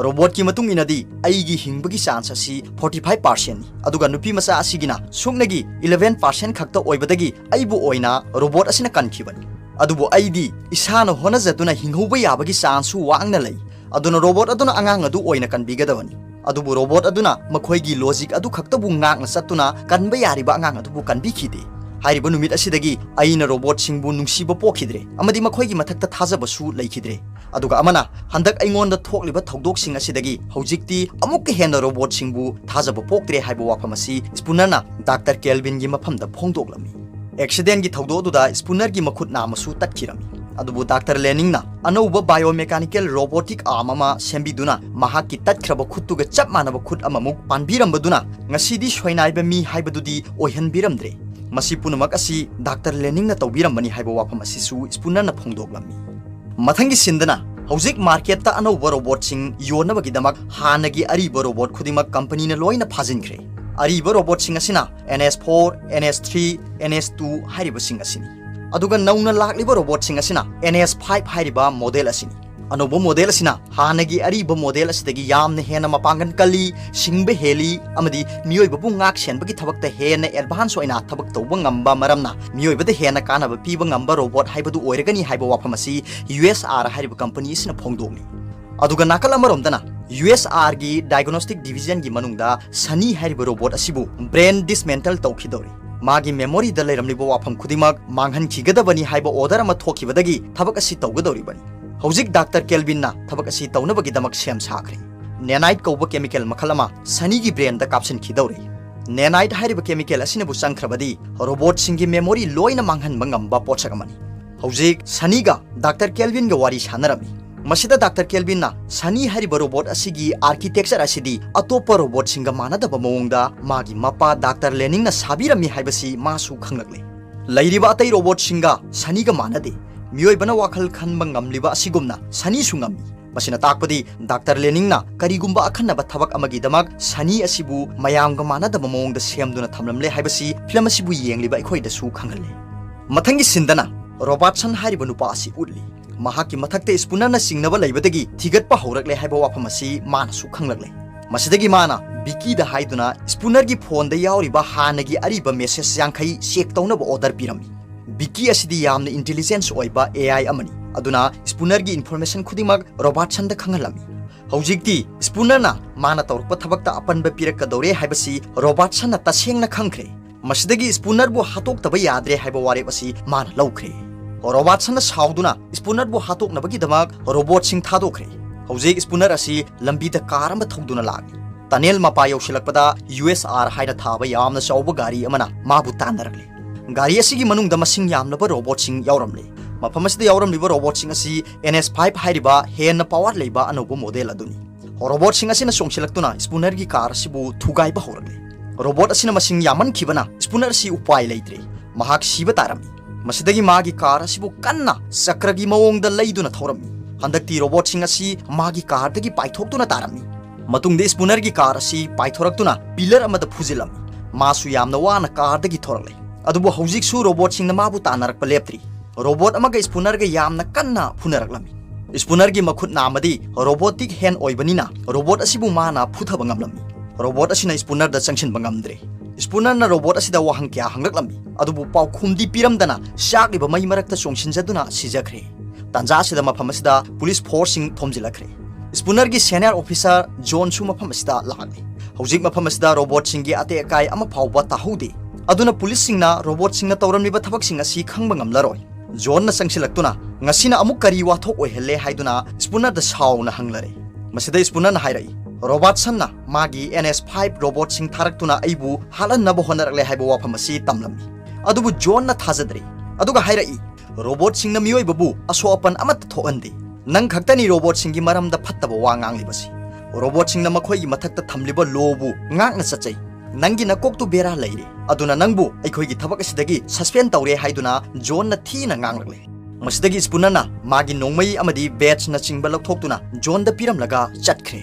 Robotꯀꯤ ꯃꯇꯨꯡ ꯏꯟꯅꯗꯤ ꯑꯩꯒꯤ ꯍꯤꯡꯕꯒꯤ chance ꯑꯁꯤ forty five percentꯅꯤ, ꯑꯗꯨꯒ ꯅꯨꯄꯤ ꯃꯆꯥ ꯑꯁꯤꯒꯤꯅ ꯁꯨꯞꯅꯒꯤ eleven percent ꯈꯛꯇ ꯑꯣꯏꯕꯗꯒꯤ ꯑꯩꯕꯨ ꯑꯣꯏꯅ robot ꯑꯁꯤꯅ ꯀꯟꯈꯤꯕꯅꯤ꯫ ꯑꯗꯨꯕꯨ ꯑꯩꯗꯤ ꯏꯁꯥꯅ ꯍꯣꯠꯅꯖꯗꯨꯅ ꯍꯤꯡꯍꯧꯕ ꯌꯥꯕꯒꯤ chanceꯁꯨ ꯋꯥꯡꯅ ꯂꯩ꯫ ꯑꯗꯨꯅ robot ꯑꯗꯨꯅ ꯑꯉꯥꯡ ꯑꯗꯨ ꯑꯣꯏꯅ ꯀꯟꯕꯤꯒꯗꯕꯅꯤ꯫ ꯑꯗꯨꯕꯨ robot ꯑꯗꯨꯅ ꯃꯈꯣꯏꯒꯤ logic ꯑꯗꯨ ꯈꯛꯇꯕꯨ ꯉꯥꯛꯅ ꯆꯠꯇꯨꯅ ꯀꯟꯕ ꯌꯥꯔꯤꯕ ꯑꯉꯥꯡ ꯑꯗꯨꯕꯨ ꯀꯟꯕꯤꯈꯤꯗꯦ꯫ ꯍꯥꯏꯔꯤꯕ ꯅꯨꯃꯤꯠ ꯑꯁꯤꯗꯒꯤ ꯑꯩꯅ robotꯁꯤꯡꯕꯨ ꯅꯨꯡꯁꯤꯕ ꯄꯣꯛꯈꯤꯗ꯭ꯔꯦ ꯑꯃꯗꯤ ꯃꯈꯣꯏꯒꯤ ꯃꯊꯛꯇ ꯊꯥꯖꯕꯁꯨ ꯂꯩꯈꯤꯗ꯭ꯔꯦ꯫ ꯑꯗꯨꯒ ꯑꯃꯅ, ꯍꯟꯗꯛ ꯑꯩꯉꯣꯟꯗ ꯊꯣꯛꯂꯤꯕ ꯊꯧꯗꯣꯛꯁꯤꯡ ꯑꯁꯤꯗꯒꯤ ꯍꯧꯖꯤꯛꯇꯤ ꯑꯃꯨꯛꯀ ꯍꯦꯟꯅ robotꯁꯤꯡꯕꯨ ꯊꯥꯖꯕ ꯄꯣꯛꯇ꯭ꯔꯦ ꯍꯥꯏꯕ ꯋꯥꯐꯝ ꯑꯁꯤ spoonerꯅ ꯗꯥꯛꯇꯔ ꯀꯦꯜꯚꯤꯟꯒꯤ ꯃꯐꯝꯗ ꯐꯣꯡꯗꯣꯛꯂꯝꯃꯤ꯫ Accidentꯒꯤ ꯊꯧꯗꯣꯛ ꯑꯗꯨꯗ spoonerꯒꯤ ꯃꯈꯨꯠ ꯅꯥꯝꯃꯁꯨ ꯇꯠꯈꯤꯔꯝꯃꯤ꯫ ꯑꯗꯨꯕꯨ ꯗꯥꯛꯇꯔ ꯂꯦꯅꯤꯡꯅ ꯑꯅꯧꯕ biomechanical robotic arm ꯑꯃ ꯁꯦꯝꯕꯤꯗꯨꯅ ꯃꯍꯥꯛꯀꯤ ꯇꯠꯈ꯭ꯔꯕ ꯈꯨꯠꯇꯨꯒ ꯆꯞ ꯃꯥꯟꯅꯕ ꯈꯨꯠ ꯑꯃꯃꯨꯛ ꯄꯥꯟꯕꯤꯔꯝꯕꯗꯨꯅ ꯉꯁꯤꯗꯤ ꯁꯣꯏꯅꯥꯏꯕ ꯃꯤ ꯍꯥꯏꯕꯗꯨꯗꯤ ꯑꯣꯏꯍꯟꯕꯤꯔꯝꯗ꯭ꯔꯦ꯫ ꯃꯁꯤ ꯄꯨꯝꯅꯃꯛ ꯑꯁꯤ ꯗꯥꯛꯇꯔ ꯂꯦꯅꯤꯡꯅ ꯇꯧꯕꯤꯔꯝꯕꯅꯤ ꯍꯥꯏꯕ ꯋꯥꯐꯝ ꯑꯁꯤꯁꯨ ꯁ꯭ꯄꯨꯅꯔꯅ ꯐꯣꯡꯗꯣꯛꯂꯝꯃꯤ꯫ ꯃꯊꯪꯒꯤ ꯁꯤꯟꯗꯅ ꯍꯧꯖꯤꯛ ꯃꯥꯔꯀꯦꯠꯇ ꯑꯅꯧꯕ ꯔꯣꯕꯣꯠꯁꯤꯡ ꯌꯣꯟꯅꯕꯒꯤꯗꯃꯛ ꯍꯥꯟꯅꯒꯤ ꯑꯔꯤꯕ ꯔꯣꯕꯣꯠ ꯈꯨꯗꯤꯡꯃꯛ ꯀꯝꯄꯅꯤꯅ ꯂꯣꯏꯅ ꯐꯥꯖꯤꯟꯈ꯭ꯔꯦ꯫ ꯑꯔꯤꯕ ꯔꯣꯕꯣꯠꯁꯤꯡ ꯑꯁꯤꯅ N S four, N S three, N S two ꯍꯥꯏꯔꯤꯕꯁꯤꯡ ꯑꯁꯤꯅꯤ꯫ ꯑꯗꯨꯒ ꯅꯧꯅ ꯂꯥꯛꯂꯤꯕ ꯔꯣꯕꯣꯠꯁꯤꯡ ꯑꯁꯤꯅ N S five ꯍꯥꯏꯔꯤꯕ ꯃꯣꯗꯦꯜ ꯑꯁꯤꯅꯤ꯫ ꯑꯅꯧꯕ ꯃꯣꯗꯦꯜ ꯑꯁꯤꯅ ꯍꯥꯟꯅꯒꯤ ꯑꯔꯤꯕ ꯃꯣꯗꯦꯜ ꯑꯁꯤꯗꯒꯤ ꯌꯥꯝꯅ ꯍꯦꯟꯅ ꯃꯄꯥꯡꯒꯜ ꯀꯜꯂꯤ, ꯁꯤꯡꯕ ꯍꯦꯜꯂꯤ ꯑꯃꯗꯤ ꯃꯤꯑꯣꯏꯕꯕꯨ ꯉꯥꯛ ꯁꯦꯟꯕꯒꯤ ꯊꯕꯛꯇ ꯍꯦꯟꯅ ꯑꯦꯗꯚꯥꯟꯁ ꯑꯣꯏꯅ ꯊꯕꯛ ꯇꯧꯕ ꯉꯝꯕ ꯃꯔꯝꯅ ꯃꯤꯑꯣꯏꯕꯗ ꯍꯦꯟꯅ ꯀꯥꯟꯅꯕ ꯄꯤꯕ ꯉꯝꯕ ꯔꯣꯕꯣꯠ ꯍꯥꯏꯕꯗꯨ ꯑꯣꯏꯔꯒꯅꯤ ꯍꯥꯏꯕ ꯋꯥꯐꯝ ꯑꯁꯤ U S R ꯍꯥꯏꯔꯤꯕ ꯀꯝꯄꯅꯤ ꯑꯁꯤꯅ ꯐꯣꯡꯗꯣꯛꯂꯤ꯫ ꯑꯗꯨꯒ ꯅꯥꯀꯜ ꯑꯃꯔꯣꯝꯗꯅ U S R ꯒꯤ diagnostic division ꯒꯤ ꯃꯅꯨꯡꯗ ꯁꯅꯤ ꯍꯥꯏꯔꯤꯕ ꯔꯣꯕꯣꯠ ꯑꯁꯤꯕꯨ brain dismantle ꯇꯧꯈꯤꯗꯧꯔꯤ꯫ ꯃꯥꯒꯤ memory ꯗ ꯂꯩꯔꯝꯂꯤꯕ ꯋꯥꯐꯝ ꯈꯨꯗꯤꯡꯃꯛ ꯃꯥꯡꯍꯟꯈꯤꯒꯗꯕꯅꯤ ꯍꯥꯏꯕ order ꯑꯃ ꯊꯣꯛꯈꯤꯕꯗꯒꯤ ꯊꯕꯛ ꯑꯁꯤ ꯇꯧꯒꯗꯧꯔꯤꯕꯅꯤ꯫ ꯍꯧꯖꯤꯛ ꯗꯥꯛꯇꯔ ꯀꯦꯜꯚꯤꯟꯅ ꯊꯕꯛ ꯑꯁꯤ ꯇꯧꯅꯕꯒꯤꯗꯃꯛ ꯁꯦꯝ ꯁꯥꯈ꯭ꯔꯦ꯫ Nanite ꯀꯧꯕ chemical ꯃꯈꯜ ꯑꯃ ꯁꯅꯤꯒꯤ brain ꯗ ꯀꯥꯞꯁꯤꯟꯈꯤꯗꯧꯔꯤ꯫ Nanite ꯍꯥꯏꯔꯤꯕ chemical ꯑꯁꯤꯅꯕꯨ ꯆꯪꯈ꯭ꯔꯕꯗꯤ ꯔꯣꯕꯣꯠꯁꯤꯡꯒꯤ memory ꯂꯣꯏꯅ ꯃꯥꯡꯍꯟꯕ ꯉꯝꯕ ꯄꯣꯠꯁꯛ ꯑꯃꯅꯤ꯫ ꯍꯧꯖꯤꯛ ꯁꯅꯤꯒ ꯗꯥꯛꯇꯔ ꯀꯦꯜꯚꯤꯟꯒ ꯋꯥꯔꯤ ꯁꯥꯟꯅꯔꯝꯃꯤ꯫ ꯃꯁꯤꯗ ꯗꯥꯛꯇꯔ ꯀꯦꯜꯚꯤꯟꯅ ꯁꯅꯤ ꯍꯥꯏꯔꯤꯕ ꯔꯣꯕꯣꯠ ꯑꯁꯤꯒꯤ architecture ꯑꯁꯤꯗꯤ ꯑꯇꯣꯞꯄ ꯔꯣꯕꯣꯠꯁꯤꯡꯒ ꯃꯥꯟꯅꯗꯕ ꯃꯑꯣꯡꯗ ꯃꯥꯒꯤ ꯃꯄꯥ ꯗꯥꯛꯇꯔ ꯂꯦꯅꯤꯡꯅ ꯁꯥꯕꯤꯔꯝꯃꯤ ꯍꯥꯏꯕꯁꯤ ꯃꯥꯁꯨ ꯈꯪꯂꯛꯂꯦ꯫ ꯂꯩꯔꯤꯕ ꯑꯇꯩ ꯔꯣꯕꯣꯠꯁꯤꯡꯒ ꯁꯅꯤꯒ ꯃꯥꯟꯅꯗꯦ꯫ ꯃꯤꯑꯣꯏꯕꯅ ꯋꯥꯈꯜ ꯈꯟꯕ ꯉꯝꯂꯤꯕ ꯑꯁꯤꯒꯨꯝꯅ ꯁꯅꯤꯁꯨ ꯉꯝꯃꯤ꯫ ꯃꯁꯤꯅ ꯇꯥꯛꯄꯗꯤ ꯗꯥꯛꯇꯔ ꯂꯦꯅꯤꯡꯅ ꯀꯔꯤꯒꯨꯝꯕ ꯑꯈꯟꯅꯕ ꯊꯕꯛ ꯑꯃꯒꯤꯗꯃꯛ ꯁꯅꯤ ꯑꯁꯤꯕꯨ ꯃꯌꯥꯝꯒ ꯃꯥꯟꯅꯗꯕ ꯃꯑꯣꯡꯗ ꯁꯦꯝꯗꯨꯅ ꯊꯝꯂꯝꯂꯦ ꯍꯥꯏꯕꯁꯤ ꯐꯤꯂꯝ ꯑꯁꯤꯕꯨ ꯌꯦꯡꯂꯤꯕ ꯑꯩꯈꯣꯏꯗꯁꯨ ꯈꯪꯍꯜꯂꯤ꯫ ꯃꯊꯪꯒꯤ ꯁꯤꯟꯗꯅ ꯔꯣꯕꯥꯔꯠꯁꯟ ꯍꯥꯏꯔꯤꯕ ꯅꯨꯄꯥ ꯑꯁꯤ ꯎꯠꯂꯤ꯫ ꯃꯍꯥꯛꯀꯤ ꯃꯊꯛꯇ ꯁ꯭ꯄꯨꯅꯔꯅ ꯆꯤꯡꯅꯕ ꯂꯩꯕꯗꯒꯤ ꯊꯤꯒꯠꯄ ꯍꯧꯔꯛꯂꯦ ꯍꯥꯏꯕ ꯋꯥꯐꯝ ꯑꯁꯤ ꯃꯥꯅꯁꯨ ꯈꯪꯂꯛꯂꯦ꯫ ꯃꯁꯤꯗꯒꯤ ꯃꯥꯅ ꯕꯤꯀꯤꯗ ꯍꯥꯏꯗꯨꯅ ꯁ꯭ꯄꯨꯅꯔꯒꯤ ꯐꯣꯟꯗ ꯌꯥꯎꯔꯤꯕ ꯍꯥꯟꯅꯒꯤ ꯑꯔꯤꯕ message ꯌꯥꯡꯈꯩ check ꯇꯧꯅꯕ order ꯄꯤꯔꯝꯃꯤ꯫ ꯕꯤꯀꯤ ꯑꯁꯤꯗꯤ ꯌꯥꯝꯅ intelligence ꯑꯣꯏꯕ A I ꯑꯃꯅꯤ, ꯑꯗꯨꯅ ꯁ꯭ꯄꯨꯅꯔꯒꯤ information ꯈꯨꯗꯤꯡꯃꯛ ꯔꯣꯕꯥꯔꯠꯁꯟꯗ ꯈꯪꯍꯜꯂꯝꯃꯤ꯫ ꯍꯧꯖꯤꯛꯇꯤ ꯁ꯭ꯄꯨꯅꯔꯅ ꯃꯥꯅ ꯇꯧꯔꯛꯄ ꯊꯕꯛꯇ ꯑꯄꯟꯕ ꯄꯤꯔꯛꯀꯗꯧꯔꯦ ꯍꯥꯏꯕꯁꯤ ꯔꯣꯕꯥꯔꯠꯁꯟꯅ ꯇꯁꯦꯡꯅ ꯈꯪꯈ꯭ꯔꯦ꯫ ꯃꯁꯤꯗꯒꯤ ꯁ꯭ꯄꯨꯅꯔꯕꯨ ꯍꯥꯠꯇꯣꯛꯇꯕ ꯌꯥꯗ꯭ꯔꯦ ꯍꯥꯏꯕ ꯋꯥꯔꯦꯞ ꯑꯁꯤ ꯃꯥꯅ ꯂꯧꯈ꯭ꯔꯦ꯫ ꯔꯣꯕꯥꯔꯠꯁꯟꯅ ꯁꯥꯎꯗꯨꯅ ꯁ꯭ꯄꯨꯅꯔꯕꯨ ꯍꯥꯠꯇꯣꯛꯅꯕꯒꯤꯗꯃꯛ ꯔꯣꯕꯣꯠꯁꯤꯡ ꯊꯥꯗꯣꯛꯈ꯭ꯔꯦ꯫ ꯍꯧꯖꯤꯛ ꯁ꯭ꯄꯨꯅꯔ ꯑꯁꯤ ꯂꯝꯕꯤꯗ car ꯑꯃ ꯊꯧꯗꯨꯅ ꯂꯥꯛꯂꯤ꯫ Tunnel ꯃꯄꯥ ꯌꯧꯁꯤꯜꯂꯛꯄꯗ U S R ꯍꯥꯏꯅ ꯊꯥꯕ ꯌꯥꯝꯅ ꯆꯥꯎꯕ ꯒꯥꯔꯤ ꯑꯃꯅ ꯃꯥꯕꯨ ꯇꯥꯟꯅꯔꯛꯂꯤ꯫ ꯒꯥꯔꯤ ꯑꯁꯤꯒꯤ ꯃꯅꯨꯡꯗ ꯃꯁꯤꯡ ꯌꯥꯝꯂꯕ ꯔꯣꯕꯣꯠꯁꯤꯡ ꯌꯥꯎꯔꯝꯂꯤ꯫ ꯃꯐꯝ ꯑꯁꯤꯗ ꯌꯥꯎꯔꯝꯂꯤꯕ ꯔꯣꯕꯣꯠꯁꯤꯡ ꯑꯁꯤ N S five ꯍꯥꯏꯔꯤꯕ ꯍꯦꯟꯅ power ꯂꯩꯕ ꯑꯅꯧꯕ ꯃꯣꯗꯦꯜ ꯑꯗꯨꯅꯤ꯫ ꯔꯣꯕꯣꯠꯁꯤꯡ ꯑꯁꯤꯅ ꯆꯣꯡꯁꯤꯜꯂꯛꯇꯨꯅ ꯁ꯭ꯄꯨꯅꯔꯒꯤ car ꯑꯁꯤꯕꯨ ꯊꯨꯒꯥꯏꯕ ꯍꯧꯔꯛꯂꯤ꯫ ꯔꯣꯕꯣꯠ ꯑꯁꯤꯅ ꯃꯁꯤꯡ ꯌꯥꯝꯃꯟꯈꯤꯕꯅ ꯁ꯭ꯄꯨꯅꯔ ꯑꯁꯤ ꯎꯄꯥꯏ ꯂꯩꯇ꯭ꯔꯦ꯫ ꯃꯍꯥꯛ ꯁꯤꯕ ꯇꯥꯔꯝꯃꯤ꯫ ꯃꯁꯤꯗꯒꯤ ꯃꯥꯒꯤ ꯀꯥꯔ ꯑꯁꯤꯕꯨ ꯀꯟꯅ ꯆꯀ꯭ꯔꯒꯤ ꯃꯑꯣꯡꯗ ꯂꯩꯗꯨꯅ ꯊꯧꯔꯝꯃꯤ꯫ ꯍꯟꯗꯛꯇꯤ ꯔꯣꯕꯣꯠꯁꯤꯡ ꯑꯁꯤ ꯃꯥꯒꯤ ꯀꯥꯔꯗꯒꯤ ꯄꯥꯏꯊꯣꯛꯇꯨꯅ ꯇꯥꯔꯝꯃꯤ꯫ ꯃꯇꯨꯡꯗ ꯁ꯭ꯄꯨꯅꯔꯒꯤ ꯀꯥꯔ ꯑꯁꯤ ꯄꯥꯏꯊꯣꯔꯛꯇꯨꯅ ꯄꯤꯂꯔ ꯑꯃꯗ ꯐꯨꯖꯤꯜꯂꯝꯃꯤ꯫ ꯃꯥꯁꯨ ꯌꯥꯝꯅ ꯋꯥꯅ ꯀꯥꯔꯗꯒꯤ ꯊꯣꯔꯛꯂꯦ꯫ ꯑꯗꯨꯕꯨ ꯍꯧꯖꯤꯛꯁꯨ ꯔꯣꯕꯣꯠꯁꯤꯡꯅ ꯃꯥꯕꯨ ꯇꯥꯟꯅꯔꯛꯄ ꯂꯦꯞꯇ꯭ꯔꯤ꯫ ꯔꯣꯕꯣꯠ ꯑꯃꯒ ꯁ꯭ꯄꯨꯅꯔꯒ ꯌꯥꯝꯅ ꯀꯟꯅ ꯐꯨꯅꯔꯛꯂꯝꯃꯤ꯫ ꯁ꯭ꯄꯨꯅꯔꯒꯤ ꯃꯈꯨꯠ ꯅꯥꯝꯃꯗꯤ ꯔꯣꯕꯣꯇꯤꯛ ꯍꯦꯟ ꯑꯣꯏꯕꯅꯤꯅ ꯔꯣꯕꯣꯠ ꯑꯁꯤꯕꯨ ꯃꯥꯅ ꯐꯨꯊꯕ ꯉꯝꯂꯝꯃꯤ꯫ ꯔꯣꯕꯣꯠ ꯑꯁꯤꯅ ꯁ꯭ꯄꯨꯅꯔꯗ ꯆꯪꯁꯤꯟꯕ ꯉꯝꯗ꯭ꯔꯦ꯫ ꯁ꯭ꯄꯨꯅꯔꯅ ꯔꯣꯕꯣꯠ ꯑꯁꯤꯗ ꯋꯥꯍꯪ ꯀꯌꯥ ꯍꯪꯂꯛꯂꯝꯃꯤ, ꯑꯗꯨꯕꯨ ꯄꯥꯎꯈꯨꯝꯗꯤ ꯄꯤꯔꯝꯗꯅ ꯆꯥꯛꯂꯤꯕ ꯃꯩ ꯃꯔꯛꯇ ꯆꯣꯡꯁꯤꯟꯖꯗꯨꯅ ꯁꯤꯖꯈ꯭ꯔꯦ꯫ ꯇꯥꯟꯖꯥ ꯑꯁꯤꯗ ꯃꯐꯝ ꯑꯁꯤꯗ ꯄꯨꯂꯤꯁ ꯐꯣꯔꯁꯁꯤꯡ ꯊꯣꯝꯖꯤꯜꯂꯛꯈ꯭ꯔꯦ꯫ ꯁ꯭ꯄꯨꯅꯔꯒꯤ ꯁꯦꯅꯤꯌꯔ ꯑꯣꯐꯤꯁꯥꯔ ꯖꯣꯟꯁꯨ ꯃꯐꯝ ꯑꯁꯤꯗ ꯂꯥꯛꯂꯦ꯫ ꯍꯧꯖꯤꯛ ꯃꯐꯝ ꯑꯁꯤꯗ ꯔꯣꯕꯣꯠꯁꯤꯡꯒꯤ ꯑꯇꯦꯛ ꯑꯀꯥꯏ ꯑꯃ ꯐꯥꯎꯕ ꯇꯥꯍꯧꯗꯦ꯫ ꯑꯗꯨꯅ ꯄꯨꯂꯤꯁꯁꯤꯡꯅ ꯔꯣꯕꯣꯠꯁꯤꯡꯅ ꯇꯧꯔꯝꯂꯤꯕ ꯊꯕꯛꯁꯤꯡ ꯑꯁꯤ ꯈꯪꯕ ꯉꯝꯂꯔꯣꯏ꯫ ꯖꯣꯟꯅ ꯆꯪꯁꯤꯜꯂꯛꯇꯨꯅ, "ꯉꯁꯤꯅ ꯑꯃꯨꯛ ꯀꯔꯤ ꯋꯥꯊꯣꯛ ꯑꯣꯏꯍꯜꯂꯦ?" ꯍꯥꯏꯗꯨꯅ ꯁ꯭ꯄꯨꯅꯔꯗ ꯁꯥꯎꯅ ꯍꯪꯂꯔꯦ꯫ ꯃꯁꯤꯗ ꯁ꯭ꯄꯨꯅꯔꯅ ꯍꯥꯏꯔꯛꯏ, "ꯔꯣꯕꯥꯔꯠꯁꯟꯅ ꯃꯥꯒꯤ ꯑꯦꯟ ꯑꯦꯁ ꯐꯥꯏꯚ ꯔꯣꯕꯣꯠꯁꯤꯡ ꯊꯥꯔꯛꯇꯨꯅ ꯑꯩꯕꯨ ꯍꯥꯠꯍꯟꯅꯕ ꯍꯣꯠꯅꯔꯛꯂꯦ ꯍꯥꯏꯕ ꯋꯥꯐꯝ ꯑꯁꯤ ꯇꯝꯂꯝꯃꯤ꯫" ꯑꯗꯨꯕꯨ ꯖꯣꯟꯅ ꯊꯥꯖꯗ꯭ꯔꯦ꯫ ꯑꯗꯨꯒ ꯍꯥꯏꯔꯛꯏ, "ꯔꯣꯕꯣꯠꯁꯤꯡꯅ ꯃꯤꯑꯣꯏꯕꯕꯨ ꯑꯁꯣꯛ ꯑꯄꯟ ꯑꯃꯠꯇ ꯊꯣꯛꯍꯟꯗꯦ꯫ ꯅꯪ ꯈꯛꯇꯅꯤ ꯔꯣꯕꯣꯠꯁꯤꯡꯒꯤ ꯃꯔꯝꯗ ꯐꯠꯇꯕ ꯋꯥ ꯉꯥꯡꯂꯤꯕꯁꯤ꯫ ꯔꯣꯕꯣꯠꯁꯤꯡꯅ ꯃꯈꯣꯏꯒꯤ ꯃꯊꯛꯇ ꯊꯝꯂꯤꯕ ꯂꯣꯕꯨ ꯉꯥꯛꯅ ꯆꯠꯆꯩ꯫ ꯅꯪꯒꯤ ꯅꯀꯣꯛꯇꯨ ꯕꯦꯔꯥ ꯂꯩꯔꯦ꯫ ꯑꯗꯨꯅ ꯅꯪꯕꯨ ꯑꯩꯈꯣꯏꯒꯤ ꯊꯕꯛ ꯑꯁꯤꯗꯒꯤ ꯁꯁꯄꯦꯟ ꯇꯧꯔꯦ" ꯍꯥꯏꯗꯨꯅ ꯖꯣꯟꯅ ꯊꯤꯅ ꯉꯥꯡꯂꯛꯂꯦ꯫ ꯃꯁꯤꯗꯒꯤ ꯁ꯭ꯄꯨꯅꯔꯅ ꯃꯥꯒꯤ ꯅꯣꯡꯃꯩ ꯑꯃꯗꯤ ꯕꯦꯠꯁꯅꯆꯤꯡꯕ ꯂꯧꯊꯣꯛꯇꯨꯅ ꯖꯣꯟꯗ ꯄꯤꯔꯝꯂꯒ ꯆꯠꯈ꯭ꯔꯦ꯫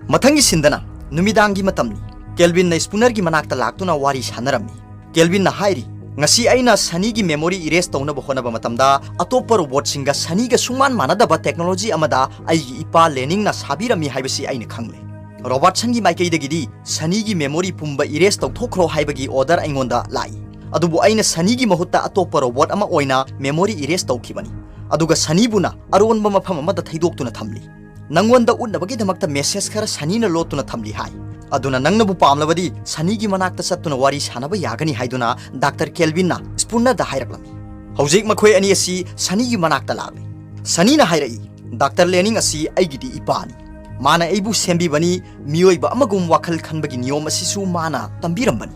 ꯃꯊꯪꯒꯤ ꯁꯤꯟꯗꯅ ꯅꯨꯃꯤꯗꯥꯡꯒꯤ ꯃꯇꯝꯅꯤ꯫ ꯀꯦꯜꯚꯤꯟꯅ ꯁ꯭ꯄꯨꯅꯔꯒꯤ ꯃꯅꯥꯛꯇ ꯂꯥꯛꯇꯨꯅ ꯋꯥꯔꯤ ꯁꯥꯟꯅꯔꯝꯃꯤ꯫ ꯀꯦꯜꯚꯤꯟꯅ ꯍꯥꯏꯔꯤ, "ꯉꯁꯤ ꯑꯩꯅ ꯁꯅꯤꯒꯤ ꯃꯦꯃꯣꯔꯤ ꯏꯔꯦꯁ ꯇꯧꯅꯕ ꯍꯣꯠꯅꯕ ꯃꯇꯝꯗ ꯑꯇꯣꯞꯄ ꯔꯣꯕꯣꯠꯁꯤꯡꯒ ꯁꯅꯤꯒ ꯁꯨꯡꯃꯥꯟ ꯃꯥꯟꯅꯗꯕ ꯇꯦꯛꯅꯣꯂꯣꯖꯤ ꯑꯃꯗ ꯑꯩꯒꯤ ꯏꯄꯥ ꯂꯦꯅꯤꯡꯅ ꯁꯥꯕꯤꯔꯝꯃꯤ ꯍꯥꯏꯕꯁꯤ ꯑꯩꯅ ꯈꯪꯂꯦ꯫ ꯔꯣꯕꯥꯔꯠꯁꯟꯒꯤ ꯃꯥꯏꯀꯩꯗꯒꯤꯗꯤ ꯁꯅꯤꯒꯤ ꯃꯦꯃꯣꯔꯤ ꯄꯨꯝꯕ ꯏꯔꯦꯁ ꯇꯧꯊꯣꯛꯈ꯭ꯔꯣ ꯍꯥꯏꯕꯒꯤ ꯑꯣꯔꯗꯔ ꯑꯩꯉꯣꯟꯗ ꯂꯥꯛꯏ꯫ ꯑꯗꯨꯕꯨ ꯑꯩꯅ ꯁꯅꯤꯒꯤ ꯃꯍꯨꯠꯇ ꯑꯇꯣꯞꯄ ꯔꯣꯕꯣꯠ ꯑꯃ ꯑꯣꯏꯅ ꯃꯦꯃꯣꯔꯤ ꯏꯔꯦꯁ ꯇꯧꯈꯤꯕꯅꯤ꯫ ꯑꯗꯨꯒ ꯁꯅꯤꯕꯨꯅ ꯑꯔꯣꯟꯕ ꯃꯐꯝ ꯑꯃꯗ ꯊꯩꯗꯣꯛꯇꯨꯅ ꯊꯝꯂꯤ꯫ ꯅꯪꯉꯣꯟꯗ ꯎꯠꯅꯕꯒꯤꯗꯃꯛꯇ ꯃꯦꯁꯦꯖ ꯈꯔ ꯁꯅꯤꯅ ꯂꯣꯠꯇꯨꯅ ꯊꯝꯂꯤ ꯍꯥꯏ꯫ ꯑꯗꯨꯅ ꯅꯪꯅꯕꯨ ꯄꯥꯝꯂꯕꯗꯤ ꯁꯅꯤꯒꯤ ꯃꯅꯥꯛꯇ ꯆꯠꯇꯨꯅ ꯋꯥꯔꯤ ꯁꯥꯟꯅꯕ ꯌꯥꯒꯅꯤ" ꯍꯥꯏꯗꯨꯅ ꯗꯥꯛꯇꯔ ꯀꯦꯜꯚꯤꯟꯅ ꯁ꯭ꯄꯨꯅꯔꯗ ꯍꯥꯏꯔꯛꯂꯝꯃꯤ꯫ ꯍꯧꯖꯤꯛ ꯃꯈꯣꯏ ꯑꯅꯤ ꯑꯁꯤ ꯁꯅꯤꯒꯤ ꯃꯅꯥꯛꯇ ꯂꯥꯛꯂꯤ꯫ ꯁꯅꯤꯅ ꯍꯥꯏꯔꯛꯏ, "ꯗꯥꯛꯇꯔ ꯂꯦꯅꯤꯡ ꯑꯁꯤ ꯑꯩꯒꯤꯗꯤ ꯏꯄꯥꯅꯤ꯫ ꯃꯥꯅ ꯑꯩꯕꯨ ꯁꯦꯝꯕꯤꯕꯅꯤ, ꯃꯤꯑꯣꯏꯕ ꯑꯃꯒꯨꯝ ꯋꯥꯈꯜ ꯈꯟꯕꯒꯤ ꯅꯤꯌꯣꯝ ꯑꯁꯤꯁꯨ ꯃꯥꯅ ꯇꯝꯕꯤꯔꯝꯕꯅꯤ꯫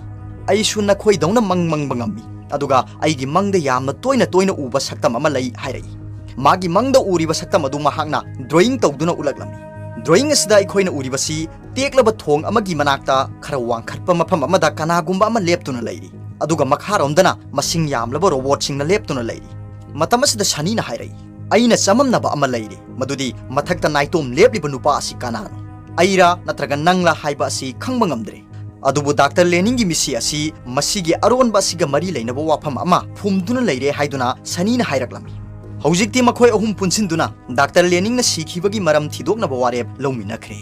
ꯑꯩꯁꯨ ꯅꯈꯣꯏꯗꯧꯅ ꯃꯪ ꯃꯪꯕ ꯉꯝꯃꯤ, ꯑꯗꯨꯒ ꯑꯩꯒꯤ ꯃꯪꯗ ꯌꯥꯝꯅ ꯇꯣꯏꯅ ꯇꯣꯏꯅ ꯎꯕ ꯁꯛꯇꯝ ꯑꯃ ꯂꯩ" ꯍꯥꯏꯔꯛꯏ꯫ ꯃꯥꯒꯤ ꯃꯪꯗ ꯎꯔꯤꯕ ꯁꯛꯇꯝ ꯑꯗꯨ ꯃꯍꯥꯛꯅ ꯗ꯭ꯔꯣꯌꯤꯡ ꯇꯧꯗꯨꯅ ꯎꯠꯂꯛꯂꯝꯃꯤ꯫ Drawing ꯑꯁꯤꯗ ꯑꯩꯈꯣꯏꯅ ꯎꯔꯤꯕꯁꯤ ꯇꯦꯛꯂꯕ ꯊꯣꯡ ꯑꯃꯒꯤ ꯃꯅꯥꯛꯇ ꯈꯔ ꯋꯥꯡꯈꯠꯄ ꯃꯐꯝ ꯑꯃꯗ ꯀꯅꯥꯒꯨꯝꯕ ꯑꯃ ꯂꯦꯞꯇꯨꯅ ꯂꯩꯔꯤ, ꯑꯗꯨꯒ ꯃꯈꯥꯔꯣꯝꯗꯅ ꯃꯁꯤꯡ ꯌꯥꯝꯂꯕ ꯔꯣꯕꯣꯠꯁꯤꯡꯅ ꯂꯦꯞꯇꯨꯅ ꯂꯩꯔꯤ꯫ ꯃꯇꯝ ꯑꯁꯤꯗ ꯁꯅꯤꯅ ꯍꯥꯏꯔꯛꯏ, "ꯑꯩꯅ ꯆꯃꯝꯅꯕ ꯑꯃ ꯂꯩꯔꯦ, ꯃꯗꯨꯗꯤ ꯃꯊꯛꯇ ꯅꯥꯏꯇꯣꯝ ꯂꯦꯞꯂꯤꯕ ꯅꯨꯄꯥ ꯑꯁꯤ ꯀꯅꯥꯅꯣ? ꯑꯩꯔꯥ ꯅꯠꯇ꯭ꯔꯒ ꯅꯪꯂꯥ ꯍꯥꯏꯕ ꯑꯁꯤ ꯈꯪꯕ ꯉꯝꯗ꯭ꯔꯦ꯫" ꯑꯗꯨꯕꯨ ꯗꯥꯛꯇꯔ ꯂꯦꯅꯤꯡꯒꯤ ꯃꯤꯠꯁꯤ ꯑꯁꯤ ꯃꯁꯤꯒꯤ ꯑꯔꯣꯟꯕ ꯑꯁꯤꯒ ꯃꯔꯤ ꯂꯩꯅꯕ ꯋꯥꯐꯝ ꯑꯃ ꯐꯨꯝꯗꯨꯅ ꯂꯩꯔꯦ ꯍꯥꯏꯗꯨꯅ ꯁꯅꯤꯅ ꯍꯥꯏꯔꯛꯂꯝꯃꯤ꯫ ꯍꯧꯖꯤꯛꯇꯤ ꯃꯈꯣꯏ ꯑꯍꯨꯝ ꯄꯨꯟꯁꯤꯟꯗꯨꯅ ꯗꯥꯛꯇꯔ ꯂꯦꯅꯤꯡꯅ ꯁꯤꯈꯤꯕꯒꯤ ꯃꯔꯝ ꯊꯤꯗꯣꯛꯅꯕ ꯋꯥꯔꯦꯞ ꯂꯧꯃꯤꯟꯅꯈ꯭ꯔꯦ꯫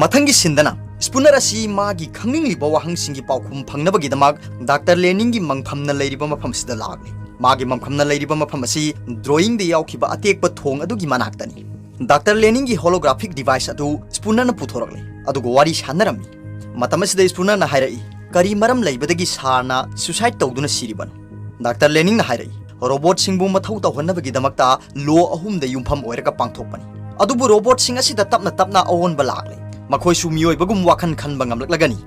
ꯃꯊꯪꯒꯤ ꯁꯤꯟꯗꯅ ꯁ꯭ꯄꯨꯅꯔ ꯑꯁꯤ ꯃꯥꯒꯤ ꯈꯪꯅꯤꯡꯂꯤꯕ ꯋꯥꯍꯪꯁꯤꯡꯒꯤ ꯄꯥꯎꯈꯨꯝ ꯐꯪꯅꯕꯒꯤꯗꯃꯛ ꯗꯥꯛꯇꯔ ꯂꯦꯅꯤꯡꯒꯤ ꯃꯪꯐꯝꯅ ꯂꯩꯔꯤꯕ ꯃꯐꯝꯁꯤꯗ ꯂꯥꯛꯂꯤ꯫ ꯃꯥꯒꯤ ꯃꯪꯐꯝꯅ ꯂꯩꯔꯤꯕ ꯃꯐꯝ ꯑꯁꯤ ꯗ꯭ꯔꯣꯌꯤꯡꯗ ꯌꯥꯎꯈꯤꯕ ꯑꯇꯦꯛꯄ ꯊꯣꯡ ꯑꯗꯨꯒꯤ ꯃꯅꯥꯛꯇꯅꯤ꯫ ꯗꯥꯛꯇꯔ ꯂꯦꯅꯤꯡꯒꯤ holographic device ꯑꯗꯨ ꯁ꯭ꯄꯨꯅꯔꯅ ꯄꯨꯊꯣꯔꯛꯂꯦ, ꯑꯗꯨꯒ ꯋꯥꯔꯤ ꯁꯥꯟꯅꯔꯝꯃꯤ꯫ ꯃꯇꯝ ꯑꯁꯤꯗ ꯁ꯭ꯄꯨꯅꯔꯅ ꯍꯥꯏꯔꯛꯏ, "ꯀꯔꯤ ꯃꯔꯝ ꯂꯩꯕꯗꯒꯤ ꯁꯥꯔꯅ suicide ꯇꯧꯗꯨꯅ ꯁꯤꯔꯤꯕꯅꯣ?" ꯗꯥꯛꯇꯔ ꯂꯦꯅꯤꯡꯅ ꯍꯥꯏꯔꯛꯏ, "ꯔꯣꯕꯣꯠꯁꯤꯡꯕꯨ ꯃꯊꯧ ꯇꯧꯍꯟꯅꯕꯒꯤꯗꯃꯛꯇ law ꯑꯍꯨꯝꯗ ꯌꯨꯝꯐꯝ ꯑꯣꯏꯔꯒ ꯄꯥꯡꯊꯣꯛꯄꯅꯤ꯫ ꯑꯗꯨꯕꯨ ꯔꯣꯕꯣꯠꯁꯤꯡ ꯑꯁꯤꯗ ꯇꯞꯅ ꯇꯞꯅ ꯑꯑꯣꯟꯕ ꯂꯥꯛꯂꯦ꯫ ꯃꯈꯣꯏꯁꯨ ꯃꯤꯑꯣꯏꯕꯒꯨꯝ ꯋꯥꯈꯜ ꯈꯟꯕ ꯉꯝꯂꯛꯂꯒꯅꯤ꯫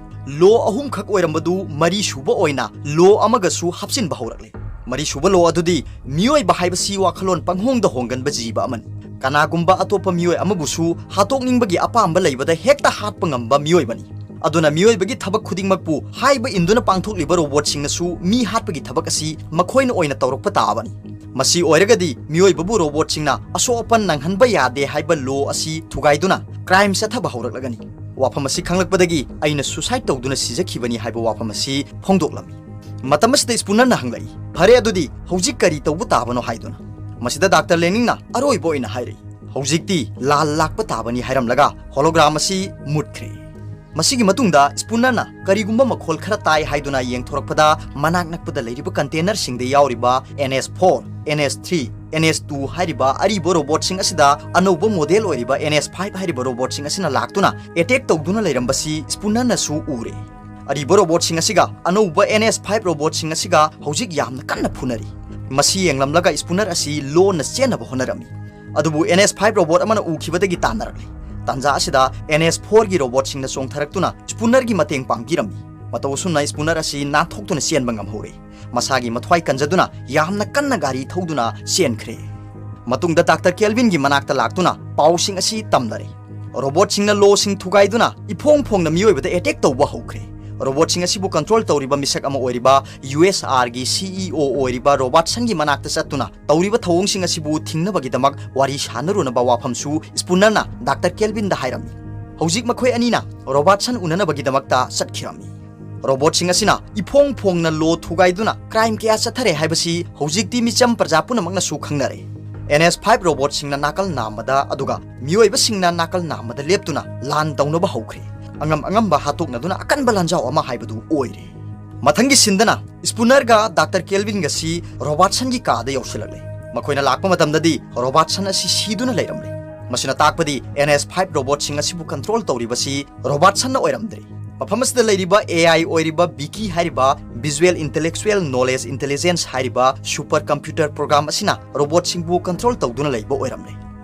Law ꯑꯍꯨꯝꯈꯛ ꯑꯣꯏꯔꯝꯕꯗꯨ ꯃꯔꯤꯁꯨꯕ ꯑꯣꯏꯅ law ꯑꯃꯒꯁꯨ ꯍꯥꯞꯆꯤꯟꯕ ꯍꯧꯔꯛꯂꯦ꯫ ꯃꯔꯤꯁꯨꯕ law ꯑꯗꯨꯗꯤ ꯃꯤꯑꯣꯏꯕ ꯍꯥꯏꯕꯁꯤ ꯋꯥꯈꯜꯂꯣꯟ ꯄꯪꯍꯣꯡꯗ ꯍꯣꯡꯒꯟꯕ ꯖꯤꯕ ꯑꯃꯅꯤ꯫ ꯀꯅꯥꯒꯨꯝꯕ ꯑꯇꯣꯞꯄ ꯃꯤꯑꯣꯏ ꯑꯃꯕꯨꯁꯨ ꯍꯥꯠꯇꯣꯛꯅꯤꯡꯕꯒꯤ ꯑꯄꯥꯝꯕ ꯂꯩꯕꯗ ꯍꯦꯛꯇ ꯍꯥꯠꯄ ꯉꯝꯕ ꯃꯤꯑꯣꯏꯕꯅꯤ꯫ ꯑꯗꯨꯅ ꯃꯤꯑꯣꯏꯕꯒꯤ ꯊꯕꯛ ꯈꯨꯗꯤꯡꯃꯛꯄꯨ ꯍꯥꯏꯕ ꯏꯟꯗꯨꯅ ꯄꯥꯡꯊꯣꯛꯂꯤꯕ ꯔꯣꯕꯣꯠꯁꯤꯡꯅꯁꯨ ꯃꯤ ꯍꯥꯠꯄꯒꯤ ꯊꯕꯛ ꯑꯁꯤ ꯃꯈꯣꯏꯅ ꯑꯣꯏꯅ ꯇꯧꯔꯛꯄ ꯇꯥꯕꯅꯤ꯫ ꯃꯁꯤ ꯑꯣꯏꯔꯒꯗꯤ ꯃꯤꯑꯣꯏꯕꯕꯨ ꯔꯣꯕꯣꯠꯁꯤꯡꯅ ꯑꯁꯣꯛ ꯑꯄꯟ ꯅꯪꯍꯟꯕ ꯌꯥꯗꯦ ꯍꯥꯏꯕ law ꯑꯁꯤ ꯊꯨꯒꯥꯏꯗꯨꯅ crime ꯆꯠꯊꯕ ꯍꯧꯔꯛꯂꯒꯅꯤ꯫ ꯋꯥꯐꯝ ꯑꯁꯤ ꯈꯪꯂꯛꯄꯗꯒꯤ ꯑꯩꯅ suicide ꯇꯧꯗꯨꯅ ꯁꯤꯖꯈꯤꯕꯅꯤ" ꯍꯥꯏꯕ ꯋꯥꯐꯝ ꯑꯁꯤ ꯐꯣꯡꯗꯣꯛꯂꯝꯃꯤ꯫ ꯃꯇꯝ ꯑꯁꯤꯗ ꯁ꯭ꯄꯨꯅꯔꯅ ꯍꯪꯂꯛꯏ, "ꯐꯔꯦ, ꯑꯗꯨꯗꯤ ꯍꯧꯖꯤꯛ ꯀꯔꯤ ꯇꯧꯕ ꯇꯥꯕꯅꯣ?" ꯍꯥꯏꯗꯨꯅ꯫ ꯃꯁꯤꯗ ꯗꯥꯛꯇꯔ ꯂꯦꯅꯤꯡꯅ ꯑꯔꯣꯏꯕ ꯑꯣꯏꯅ ꯍꯥꯏꯔꯛꯏ, "ꯍꯧꯖꯤꯛꯇꯤ ꯂꯥꯟ ꯂꯥꯛꯄ ꯇꯥꯕꯅꯤ" ꯍꯥꯏꯔꯝꯂꯒ hologram ꯑꯁꯤ ꯃꯨꯠꯈ꯭ꯔꯦ꯫ ꯃꯁꯤꯒꯤ ꯃꯇꯨꯡꯗ ꯁ꯭ꯄꯨꯅꯔꯅ ꯀꯔꯤꯒꯨꯝꯕ ꯃꯈꯣꯜ ꯈꯔ ꯇꯥꯏ ꯍꯥꯏꯗꯨꯅ ꯌꯦꯡꯊꯣꯔꯛꯄꯗ ꯃꯅꯥꯛ ꯅꯛꯄꯗ ꯂꯩꯔꯤꯕ containerꯁꯤꯡꯗ ꯌꯥꯎꯔꯤꯕ N S four, N S two, N S two ꯍꯥꯏꯔꯤꯕ ꯑꯔꯤꯕ ꯔꯣꯕꯣꯠꯁꯤꯡ ꯑꯁꯤꯗ ꯑꯅꯧꯕ ꯃꯣꯗꯦꯜ ꯑꯣꯏꯔꯤꯕ N S five ꯍꯥꯏꯔꯤꯕ ꯔꯣꯕꯣꯠꯁꯤꯡ ꯑꯁꯤꯅ ꯂꯥꯛꯇꯨꯅ attack ꯇꯧꯗꯨꯅ ꯂꯩꯔꯝꯕꯁꯤ ꯁ꯭ꯄꯨꯅꯔꯅꯁꯨ ꯎꯔꯦ꯫ ꯑꯔꯤꯕ ꯔꯣꯕꯣꯠꯁꯤꯡ ꯑꯁꯤꯒ ꯑꯅꯧꯕ N S five ꯔꯣꯕꯣꯠꯁꯤꯡ ꯑꯁꯤꯒ ꯍꯧꯖꯤꯛ ꯌꯥꯝꯅ ꯀꯟꯅ ꯐꯨꯅꯔꯤ꯫ ꯃꯁꯤ ꯌꯦꯡꯂꯝꯂꯒ ꯁ꯭ꯄꯨꯅꯔ ꯑꯁꯤ ꯂꯣꯟꯅ ꯆꯦꯟꯅꯕ ꯍꯣꯠꯅꯔꯝꯃꯤ꯫ ꯑꯗꯨꯕꯨ N S five ꯔꯣꯕꯣꯠ ꯑꯃꯅ ꯎꯈꯤꯕꯗꯒꯤ ꯇꯥꯟꯅꯔꯛꯂꯦ꯫ ꯇꯥꯟꯖꯥ ꯑꯁꯤꯗ N S fourꯒꯤ ꯔꯣꯕꯣꯠꯁꯤꯡꯅ ꯆꯣꯡꯊꯔꯛꯇꯨꯅ ꯁ꯭ꯄꯨꯅꯔꯒꯤ ꯃꯇꯦꯡ ꯄꯥꯡꯕꯤꯔꯝꯃꯤ꯫ ꯃꯇꯧ ꯑꯁꯨꯝꯅ ꯁ꯭ꯄꯨꯅꯔ ꯑꯁꯤ ꯅꯥꯟꯊꯣꯛꯇꯨꯅ ꯆꯦꯟꯕ ꯉꯝꯍꯧꯔꯦ꯫ ꯃꯁꯥꯒꯤ ꯃꯊ꯭ꯋꯥꯏ ꯀꯟꯖꯗꯨꯅ ꯌꯥꯝꯅ ꯀꯟꯅ ꯒꯥꯔꯤ ꯊꯧꯗꯨꯅ ꯆꯦꯟꯈ꯭ꯔꯦ꯫ ꯃꯇꯨꯡꯗ ꯗꯥꯛꯇꯔ ꯀꯦꯜꯚꯤꯟꯒꯤ ꯃꯅꯥꯛꯇ ꯂꯥꯛꯇꯨꯅ ꯄꯥꯎꯁꯤꯡ ꯑꯁꯤ ꯇꯝꯅꯔꯦ꯫ ꯔꯣꯕꯣꯠꯁꯤꯡꯅ ꯂꯣꯁꯤꯡ ꯊꯨꯒꯥꯏꯗꯨꯅ ꯏꯐꯣꯡ ꯐꯣꯡꯅ ꯃꯤꯑꯣꯏꯕꯗ ꯑꯦꯇꯦꯛ ꯇꯧꯕ ꯍꯧꯈ꯭ꯔꯦ꯫ ꯔꯣꯕꯣꯠꯁꯤꯡ ꯑꯁꯤꯕꯨ ꯀꯟꯇ꯭ꯔꯣꯜ ꯇꯧꯔꯤꯕ ꯃꯤꯁꯛ ꯑꯃ ꯑꯣꯏꯔꯤꯕ ꯌꯨ ꯑꯦꯁ ꯑꯥꯔꯒꯤ ꯁꯤ ꯏ ꯑꯣ ꯑꯣꯏꯔꯤꯕ ꯔꯣꯕꯥꯔꯠꯁꯟꯒꯤ ꯃꯅꯥꯛꯇ ꯆꯠꯇꯨꯅ ꯇꯧꯔꯤꯕ ꯊꯧꯑꯣꯡꯁꯤꯡ ꯑꯁꯤꯕꯨ ꯊꯤꯡꯅꯕꯒꯤꯗꯃꯛ ꯋꯥꯔꯤ ꯁꯥꯟꯅꯔꯨꯅꯕ ꯋꯥꯐꯝꯁꯨ ꯁ꯭ꯄꯨꯅꯔꯅ ꯗꯥꯛꯇꯔ ꯀꯦꯜꯚꯤꯟꯗ ꯍꯥꯏꯔꯝꯃꯤ꯫ ꯍꯧꯖꯤꯛ ꯃꯈꯣꯏ ꯑꯅꯤꯅ ꯔꯣꯕꯥꯔꯠꯁꯟ ꯎꯅꯅꯕꯒꯤꯗꯃꯛꯇ ꯆꯠꯈꯤꯔꯝꯃꯤ꯫ ꯔꯣꯕꯣꯠꯁꯤꯡ ꯑꯁꯤꯅ ꯏꯐꯣꯡ ꯐꯣꯡꯅ ꯂꯣ ꯊꯨꯒꯥꯏꯗꯨꯅ ꯀ꯭ꯔꯥꯏꯝ ꯀꯌꯥ ꯆꯠꯊꯔꯦ ꯍꯥꯏꯕꯁꯤ ꯍꯧꯖꯤꯛꯇꯤ ꯃꯤꯆꯝ ꯄ꯭ꯔꯖꯥ ꯄꯨꯝꯅꯃꯛꯅꯁꯨ ꯈꯪꯅꯔꯦ꯫ ꯑꯦꯟ ꯑꯦꯁ ꯐꯥꯏꯚ ꯔꯣꯕꯣꯠꯁꯤꯡꯅ ꯅꯥꯀꯜ ꯅꯥꯝꯃꯗ, ꯑꯗꯨꯒ ꯃꯤꯑꯣꯏꯕꯁꯤꯡꯅ ꯅꯥꯀꯜ ꯅꯥꯝꯃꯗ ꯂꯦꯞꯇꯨꯅ ꯂꯥꯟ ꯇꯧꯅꯕ ꯍꯧꯈ꯭ꯔꯦ꯫ ꯑꯉꯝ ꯑꯉꯝꯕ ꯍꯥꯠꯇꯣꯛꯅꯗꯨꯅ ꯑꯀꯟꯕ ꯂꯥꯟꯖꯥꯎ ꯑꯃ ꯍꯥꯏꯕꯗꯨ ꯑꯣꯏꯔꯦ꯫ ꯃꯊꯪꯒꯤ ꯁꯤꯟꯗꯅ ꯁ꯭ꯄꯨꯅꯔꯒ ꯗꯥꯛꯇꯔ ꯀꯦꯜꯚꯤꯟꯒꯁꯤ ꯔꯣꯕꯥꯔꯠꯁꯟꯒꯤ ꯀꯥꯗ ꯌꯧꯁꯤꯜꯂꯛꯂꯦ꯫ ꯃꯈꯣꯏꯅ ꯂꯥꯛꯄ ꯃꯇꯝꯗꯗꯤ ꯔꯣꯕꯥꯔꯠꯁꯟ ꯑꯁꯤ ꯁꯤꯗꯨꯅ ꯂꯩꯔꯝꯂꯦ꯫ ꯃꯁꯤꯅ ꯇꯥꯛꯄꯗꯤ ꯑꯦꯟ ꯑꯦꯁ ꯐꯥꯏꯚ ꯔꯣꯕꯣꯠꯁꯤꯡ ꯑꯁꯤꯕꯨ ꯀꯟꯇ꯭ꯔꯣꯜ ꯇꯧꯔꯤꯕꯁꯤ ꯔꯣꯕꯥꯔꯠꯁꯟꯅ ꯑꯣꯏꯔꯝꯗ꯭ꯔꯦ꯫ ꯃꯐꯝ ꯑꯁꯤꯗ ꯂꯩꯔꯤꯕ ꯑꯦ ꯑꯥꯏ ꯑꯣꯏꯔꯤꯕ ꯕꯤꯀꯤ ꯍꯥꯏꯔꯤꯕ Visual Intellectual Knowledge Intelligence ꯍꯥꯏꯔꯤꯕ ꯁꯨꯄꯔ ꯀꯝꯄ꯭ꯌꯨꯇꯔ ꯄ꯭ꯔꯣꯒ꯭ꯔꯥꯝ ꯑꯁꯤꯅ ꯔꯣꯕꯣꯠꯁꯤꯡꯕꯨ ꯀꯟꯇ꯭ꯔꯣꯜ ꯇꯧꯗꯨꯅ ꯂꯩꯕ ꯑꯣꯏꯔꯝꯂꯦ꯫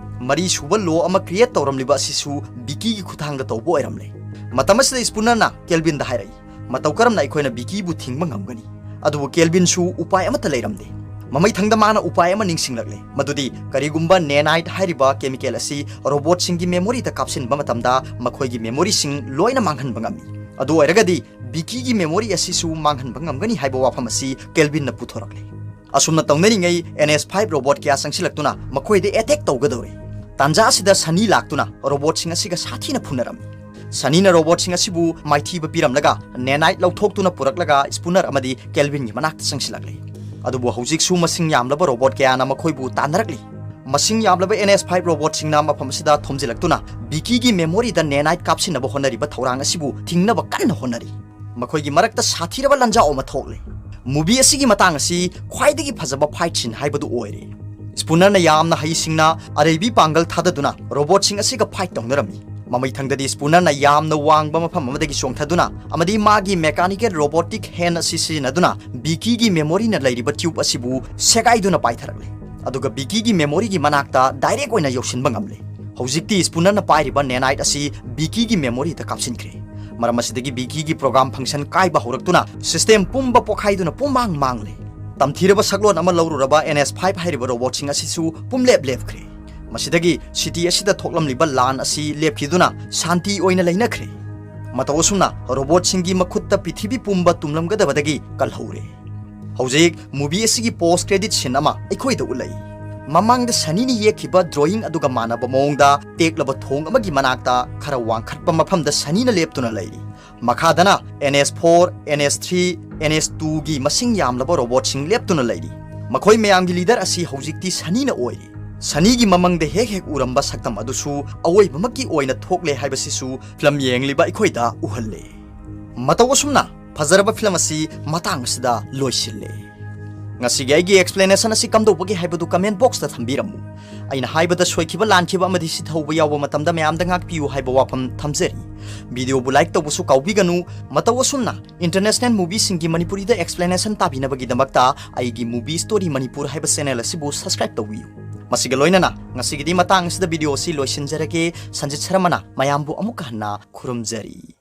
ꯃꯔꯤ ꯁꯨꯕ ꯂꯣ ꯑꯃ ꯀ꯭ꯔꯤꯌꯦꯠ ꯇꯧꯔꯝꯂꯤꯕ ꯑꯁꯤꯁꯨ ꯕꯤꯀꯤꯒꯤ ꯈꯨꯠꯊꯥꯡꯗ ꯇꯧꯕ ꯑꯣꯏꯔꯝꯂꯦ꯫ ꯃꯇꯝ ꯑꯁꯤꯗ ꯁ꯭ꯄꯨꯅꯔꯅ ꯀꯦꯜꯚꯤꯟꯗ ꯍꯥꯏꯔꯛꯏ, "ꯃꯇꯧ ꯀꯔꯝꯅ ꯑꯩꯈꯣꯏꯅ ꯕꯤꯀꯤꯕꯨ ꯊꯤꯡꯕ ꯉꯝꯒꯅꯤ?" ꯑꯗꯨꯕꯨ ꯀꯦꯜꯚꯤꯟꯁꯨ ꯎꯄꯥꯏ ꯑꯃꯠꯇ ꯂꯩꯔꯝꯗꯦ꯫ ꯃꯃꯩꯊꯪꯗ ꯃꯥꯅ ꯎꯄꯥꯏ ꯑꯃ ꯅꯤꯡꯁꯤꯡꯂꯛꯂꯦ, ꯃꯗꯨꯗꯤ ꯀꯔꯤꯒꯨꯝꯕ ꯅꯦꯅꯥꯏꯠ ꯍꯥꯏꯔꯤꯕ ꯀꯦꯃꯤꯀꯦꯜ ꯑꯁꯤ ꯔꯣꯕꯣꯠꯁꯤꯡꯒꯤ ꯃꯦꯃꯣꯔꯤꯗ ꯀꯥꯞꯁꯤꯟꯕ ꯃꯇꯝꯗ ꯃꯈꯣꯏꯒꯤ ꯃꯦꯃꯣꯔꯤꯁꯤꯡ ꯂꯣꯏꯅ ꯃꯥꯡꯍꯟꯕ ꯉꯝꯃꯤ꯫ ꯑꯗꯨ ꯑꯣꯏꯔꯒꯗꯤ ꯕꯤꯀꯤꯒꯤ ꯃꯦꯃꯣꯔꯤ ꯑꯁꯤꯁꯨ ꯃꯥꯡꯍꯟꯕ ꯉꯝꯒꯅꯤ ꯍꯥꯏꯕ ꯋꯥꯐꯝ ꯑꯁꯤ ꯀꯦꯜꯚꯤꯟꯅ ꯄꯨꯊꯣꯔꯛꯂꯦ꯫ ꯑꯁꯨꯝꯅ ꯇꯧꯅꯔꯤꯉꯩ ꯑꯦꯟ ꯑꯦꯁ ꯐꯥꯏꯚ ꯔꯣꯕꯣꯠ ꯀꯌꯥ ꯆꯪꯁꯤꯜꯂꯛꯇꯨꯅ ꯃꯈꯣꯏꯗ ꯑꯦꯇꯦꯛ ꯇꯧꯒꯗꯧꯔꯦ꯫ ꯇꯥꯟꯖꯥ ꯑꯁꯤꯗ ꯁꯅꯤ ꯂꯥꯛꯇꯨꯅ ꯔꯣꯕꯣꯠꯁꯤꯡ ꯑꯁꯤꯒ ꯁꯥꯊꯤꯅ ꯐꯨꯅꯔꯝꯃꯤ꯫ ꯁꯅꯤꯅ ꯔꯣꯕꯣꯠꯁꯤꯡ ꯑꯁꯤꯕꯨ ꯃꯥꯏꯊꯤꯕ ꯄꯤꯔꯝꯂꯒ ꯅꯦꯅꯥꯏꯠ ꯂꯧꯊꯣꯛꯇꯨꯅ ꯄꯨꯔꯛꯂꯒ ꯁ꯭ꯄꯨꯅꯔ ꯑꯃꯗꯤ ꯀꯦꯜꯚꯤꯟꯒꯤ ꯃꯅꯥꯛꯇ ꯆꯪꯁꯤꯜꯂꯛꯂꯦ꯫ ꯑꯗꯨꯕꯨ ꯍꯧꯖꯤꯛꯁꯨ ꯃꯁꯤꯡ ꯌꯥꯝꯂꯕ ꯔꯣꯕꯣꯠ ꯀꯌꯥꯅ ꯃꯈꯣꯏꯕꯨ ꯇꯥꯟꯅꯔꯛꯂꯤ꯫ ꯃꯁꯤꯡ ꯌꯥꯝꯂꯕ ꯑꯦꯟ ꯑꯦꯁ ꯐꯥꯏꯚ ꯔꯣꯕꯣꯠꯁꯤꯡꯅ ꯃꯐꯝ ꯑꯁꯤꯗ ꯊꯣꯝꯖꯤꯜꯂꯛꯇꯨꯅ ꯕꯤꯀꯤꯒꯤ ꯃꯦꯃꯣꯔꯤꯗ ꯅꯦꯅꯥꯏꯠ ꯀꯥꯞꯁꯤꯟꯅꯕ ꯍꯣꯠꯅꯔꯤꯕ ꯊꯧꯔꯥꯡ ꯑꯁꯤꯕꯨ ꯊꯤꯡꯅꯕ ꯀꯟꯅ ꯍꯣꯠꯅꯔꯤ꯫ ꯃꯈꯣꯏꯒꯤ ꯃꯔꯛꯇ ꯁꯥꯊꯤꯔꯕ ꯂꯥꯟꯖꯥꯎ ꯑꯃ ꯊꯣꯛꯂꯦ꯫ ꯃꯨꯚꯤ ꯑꯁꯤꯒꯤ ꯃꯇꯥꯡ ꯑꯁꯤ ꯈ꯭ꯋꯥꯏꯗꯒꯤ ꯐꯖꯕ ꯐꯥꯏꯠ ꯁꯤꯟ ꯍꯥꯏꯕꯗꯨ ꯑꯣꯏꯔꯦ꯫ ꯁ꯭ꯄꯨꯅꯔꯅ ꯌꯥꯝꯅ ꯍꯩꯁꯤꯡꯅ ꯑꯔꯩꯕꯤ ꯄꯥꯡꯒꯜ ꯊꯥꯗꯗꯨꯅ ꯔꯣꯕꯣꯠꯁꯤꯡ ꯑꯁꯤꯒ ꯐꯥꯏꯠ ꯇꯧꯅꯔꯝꯃꯤ꯫ ꯃꯃꯩꯊꯪꯗꯗꯤ ꯁ꯭ꯄꯨꯅꯔꯅ ꯌꯥꯝꯅ ꯋꯥꯡꯕ ꯃꯐꯝ ꯑꯃꯗꯒꯤ ꯆꯣꯡꯊꯗꯨꯅ ꯑꯃꯗꯤ ꯃꯥꯒꯤ ꯃꯦꯀꯥꯅꯤꯀꯦꯜ ꯔꯣꯕꯣꯇꯤꯛ ꯍꯦꯟ ꯑꯁꯤ ꯁꯤꯖꯤꯟꯅꯗꯨꯅ ꯕꯤꯀꯤꯒꯤ ꯃꯦꯃꯣꯔꯤꯅ ꯂꯩꯔꯤꯕ ꯇ꯭ꯌꯨꯕ ꯑꯁꯤꯕꯨ ꯁꯦꯒꯥꯏꯗꯨꯅ ꯄꯥꯏꯊꯔꯛꯂꯦ꯫ ꯑꯗꯨꯒ ꯕꯤꯀꯤꯒꯤ ꯃꯦꯃꯣꯔꯤꯒꯤ ꯃꯅꯥꯛꯇ ꯗꯥꯏꯔꯦꯛ ꯑꯣꯏꯅ ꯌꯧꯁꯤꯟꯕ ꯉꯝꯂꯦ꯫ ꯍꯧꯖꯤꯛꯇꯤ ꯁ꯭ꯄꯨꯅꯔꯅ ꯄꯥꯏꯔꯤꯕ ꯅꯦꯅꯥꯏꯠ ꯑꯁꯤ ꯕꯤꯀꯤꯒꯤ ꯃꯦꯃꯣꯔꯤꯗ ꯀꯥꯞꯁꯤꯟꯈ꯭ꯔꯦ꯫ ꯃꯔꯝ ꯑꯁꯤꯗꯒꯤ ꯕꯤꯀꯤꯒꯤ ꯄ꯭ꯔꯣꯒ꯭ꯔꯥꯝ ꯐꯪꯁꯟ ꯀꯥꯏꯕ ꯍꯧꯔꯛꯇꯨꯅ ꯁꯤꯁꯇꯦꯝ ꯄꯨꯝꯕ ꯄꯣꯈꯥꯏꯗꯨꯅ ꯄꯨꯝꯃꯥꯡ ꯃꯥꯡꯂꯦ꯫ ꯇꯝꯊꯤꯔꯕ ꯁꯛꯂꯣꯟ ꯑꯃ ꯂꯧꯔꯨꯔꯕ ꯑꯦꯟ ꯑꯦꯁ ꯐꯥꯏꯚ ꯍꯥꯏꯔꯤꯕ ꯔꯣꯕꯣꯠꯁꯤꯡ ꯑꯁꯤꯁꯨ ꯄꯨꯝꯂꯦꯞ ꯂꯦꯞꯈ꯭ꯔꯦ꯫ ꯃꯁꯤꯗꯒꯤ city ꯑꯁꯤꯗ ꯊꯣꯛꯂꯝꯂꯤꯕ ꯂꯥꯟ ꯑꯁꯤ ꯂꯦꯞꯈꯤꯗꯨꯅ ꯁꯥꯟꯇꯤ ꯑꯣꯏꯅ ꯂꯩꯅꯈ꯭ꯔꯦ꯫ ꯃꯇꯧ ꯑꯁꯨꯝꯅ ꯔꯣꯕꯣꯠꯁꯤꯡꯒꯤ ꯃꯈꯨꯠꯇ ꯄ꯭ꯔꯤꯊꯤꯕꯤ ꯄꯨꯝꯕ ꯇꯨꯝꯂꯝꯒꯗꯕꯗꯒꯤ ꯀꯜꯍꯧꯔꯦ꯫ ꯍꯧꯖꯤꯛ movie ꯑꯁꯤꯒꯤ post credit scene ꯑꯃ ꯑꯩꯈꯣꯏꯗ ꯎꯠꯂꯛꯏ꯫ ꯃꯃꯥꯡꯗ ꯁꯅꯤꯅ ꯌꯦꯛꯈꯤꯕ drawing ꯑꯗꯨꯒ ꯃꯥꯟꯅꯕ ꯃꯑꯣꯡꯗ ꯇꯦꯛꯂꯕ ꯊꯣꯡ ꯑꯃꯒꯤ ꯃꯅꯥꯛꯇ ꯈꯔ ꯋꯥꯡꯈꯠꯄ ꯃꯐꯝꯗ ꯁꯅꯤꯅ ꯂꯦꯞꯇꯨꯅ ꯂꯩꯔꯤ꯫ ꯃꯈꯥꯗꯅ N S four, N S three, N S two ꯒꯤ ꯃꯁꯤꯡ ꯌꯥꯝꯂꯕ ꯔꯣꯕꯣꯠꯁꯤꯡ ꯂꯦꯞꯇꯨꯅ ꯂꯩꯔꯤ꯫ ꯃꯈꯣꯏ ꯃꯌꯥꯝꯒꯤ leader ꯑꯁꯤ ꯍꯧꯖꯤꯛꯇꯤ ꯁꯅꯤꯅ ꯑꯣꯏꯔꯤ꯫ ꯁꯅꯤꯒꯤ ꯃꯃꯪꯗ ꯍꯦꯛ ꯍꯦꯛ ꯎꯔꯝꯕ ꯁꯛꯇꯝ ꯑꯗꯨꯁꯨ ꯑꯑꯣꯏꯕꯃꯛꯀꯤ ꯑꯣꯏꯅ ꯊꯣꯛꯂꯦ ꯍꯥꯏꯕꯁꯤꯁꯨ film ꯌꯦꯡꯂꯤꯕ ꯑꯩꯈꯣꯏꯗ ꯎꯍꯜꯂꯦ꯫ ꯃꯇꯧ ꯑꯁꯨꯝꯅ ꯐꯖꯔꯕ film ꯑꯁꯤ ꯃꯇꯥꯡ ꯑꯁꯤꯗ ꯂꯣꯏꯁꯤꯜꯂꯦ꯫ ꯉꯁꯤꯒꯤ ꯑꯩꯒꯤ explanation ꯑꯁꯤ ꯀꯝꯗꯧꯕꯒꯦ ꯍꯥꯏꯕꯗꯨ comment box ꯇ ꯊꯝꯕꯤꯔꯝꯃꯨ꯫ ꯑꯩꯅ ꯍꯥꯏꯕꯗ ꯁꯣꯏꯈꯤꯕ ꯂꯥꯟꯈꯤꯕ ꯑꯃꯗꯤ ꯁꯤꯊꯧꯕ ꯌꯥꯎꯕ ꯃꯇꯝꯗ ꯃꯌꯥꯝꯗ ꯉꯥꯛꯄꯤꯌꯨ ꯍꯥꯏꯕ ꯋꯥꯐꯝ ꯊꯝꯖꯔꯤ꯫ Video ꯕꯨ like ꯇꯧꯕꯁꯨ ꯀꯥꯎꯕꯤꯒꯅꯨ꯫ ꯃꯇꯧ ꯑꯁꯨꯝꯅ international movie ꯁꯤꯡꯒꯤ ꯃꯅꯤꯄꯨꯔꯤꯗ explanation ꯇꯥꯕꯤꯅꯕꯒꯤꯗꯃꯛꯇ ꯑꯩꯒꯤ Movie Story Manipur ꯍꯥꯏꯕ channel ꯑꯁꯤꯕꯨ subscribe ꯇꯧꯕꯤꯌꯨ꯫ ꯃꯁꯤꯒ ꯂꯣꯏꯅꯅ ꯉꯁꯤꯒꯤꯗꯤ ꯃꯇꯥꯡ ꯑꯁꯤꯗ video ꯑꯁꯤ ꯂꯣꯏꯁꯤꯟꯖꯔꯒꯦ꯫ ꯁꯟꯖꯤꯠ ꯁꯔꯃꯅ ꯃꯌꯥꯝꯕꯨ ꯑꯃꯨꯛꯀ ꯍꯟꯅ ꯈꯨꯔꯨꯝꯖꯔꯤ꯫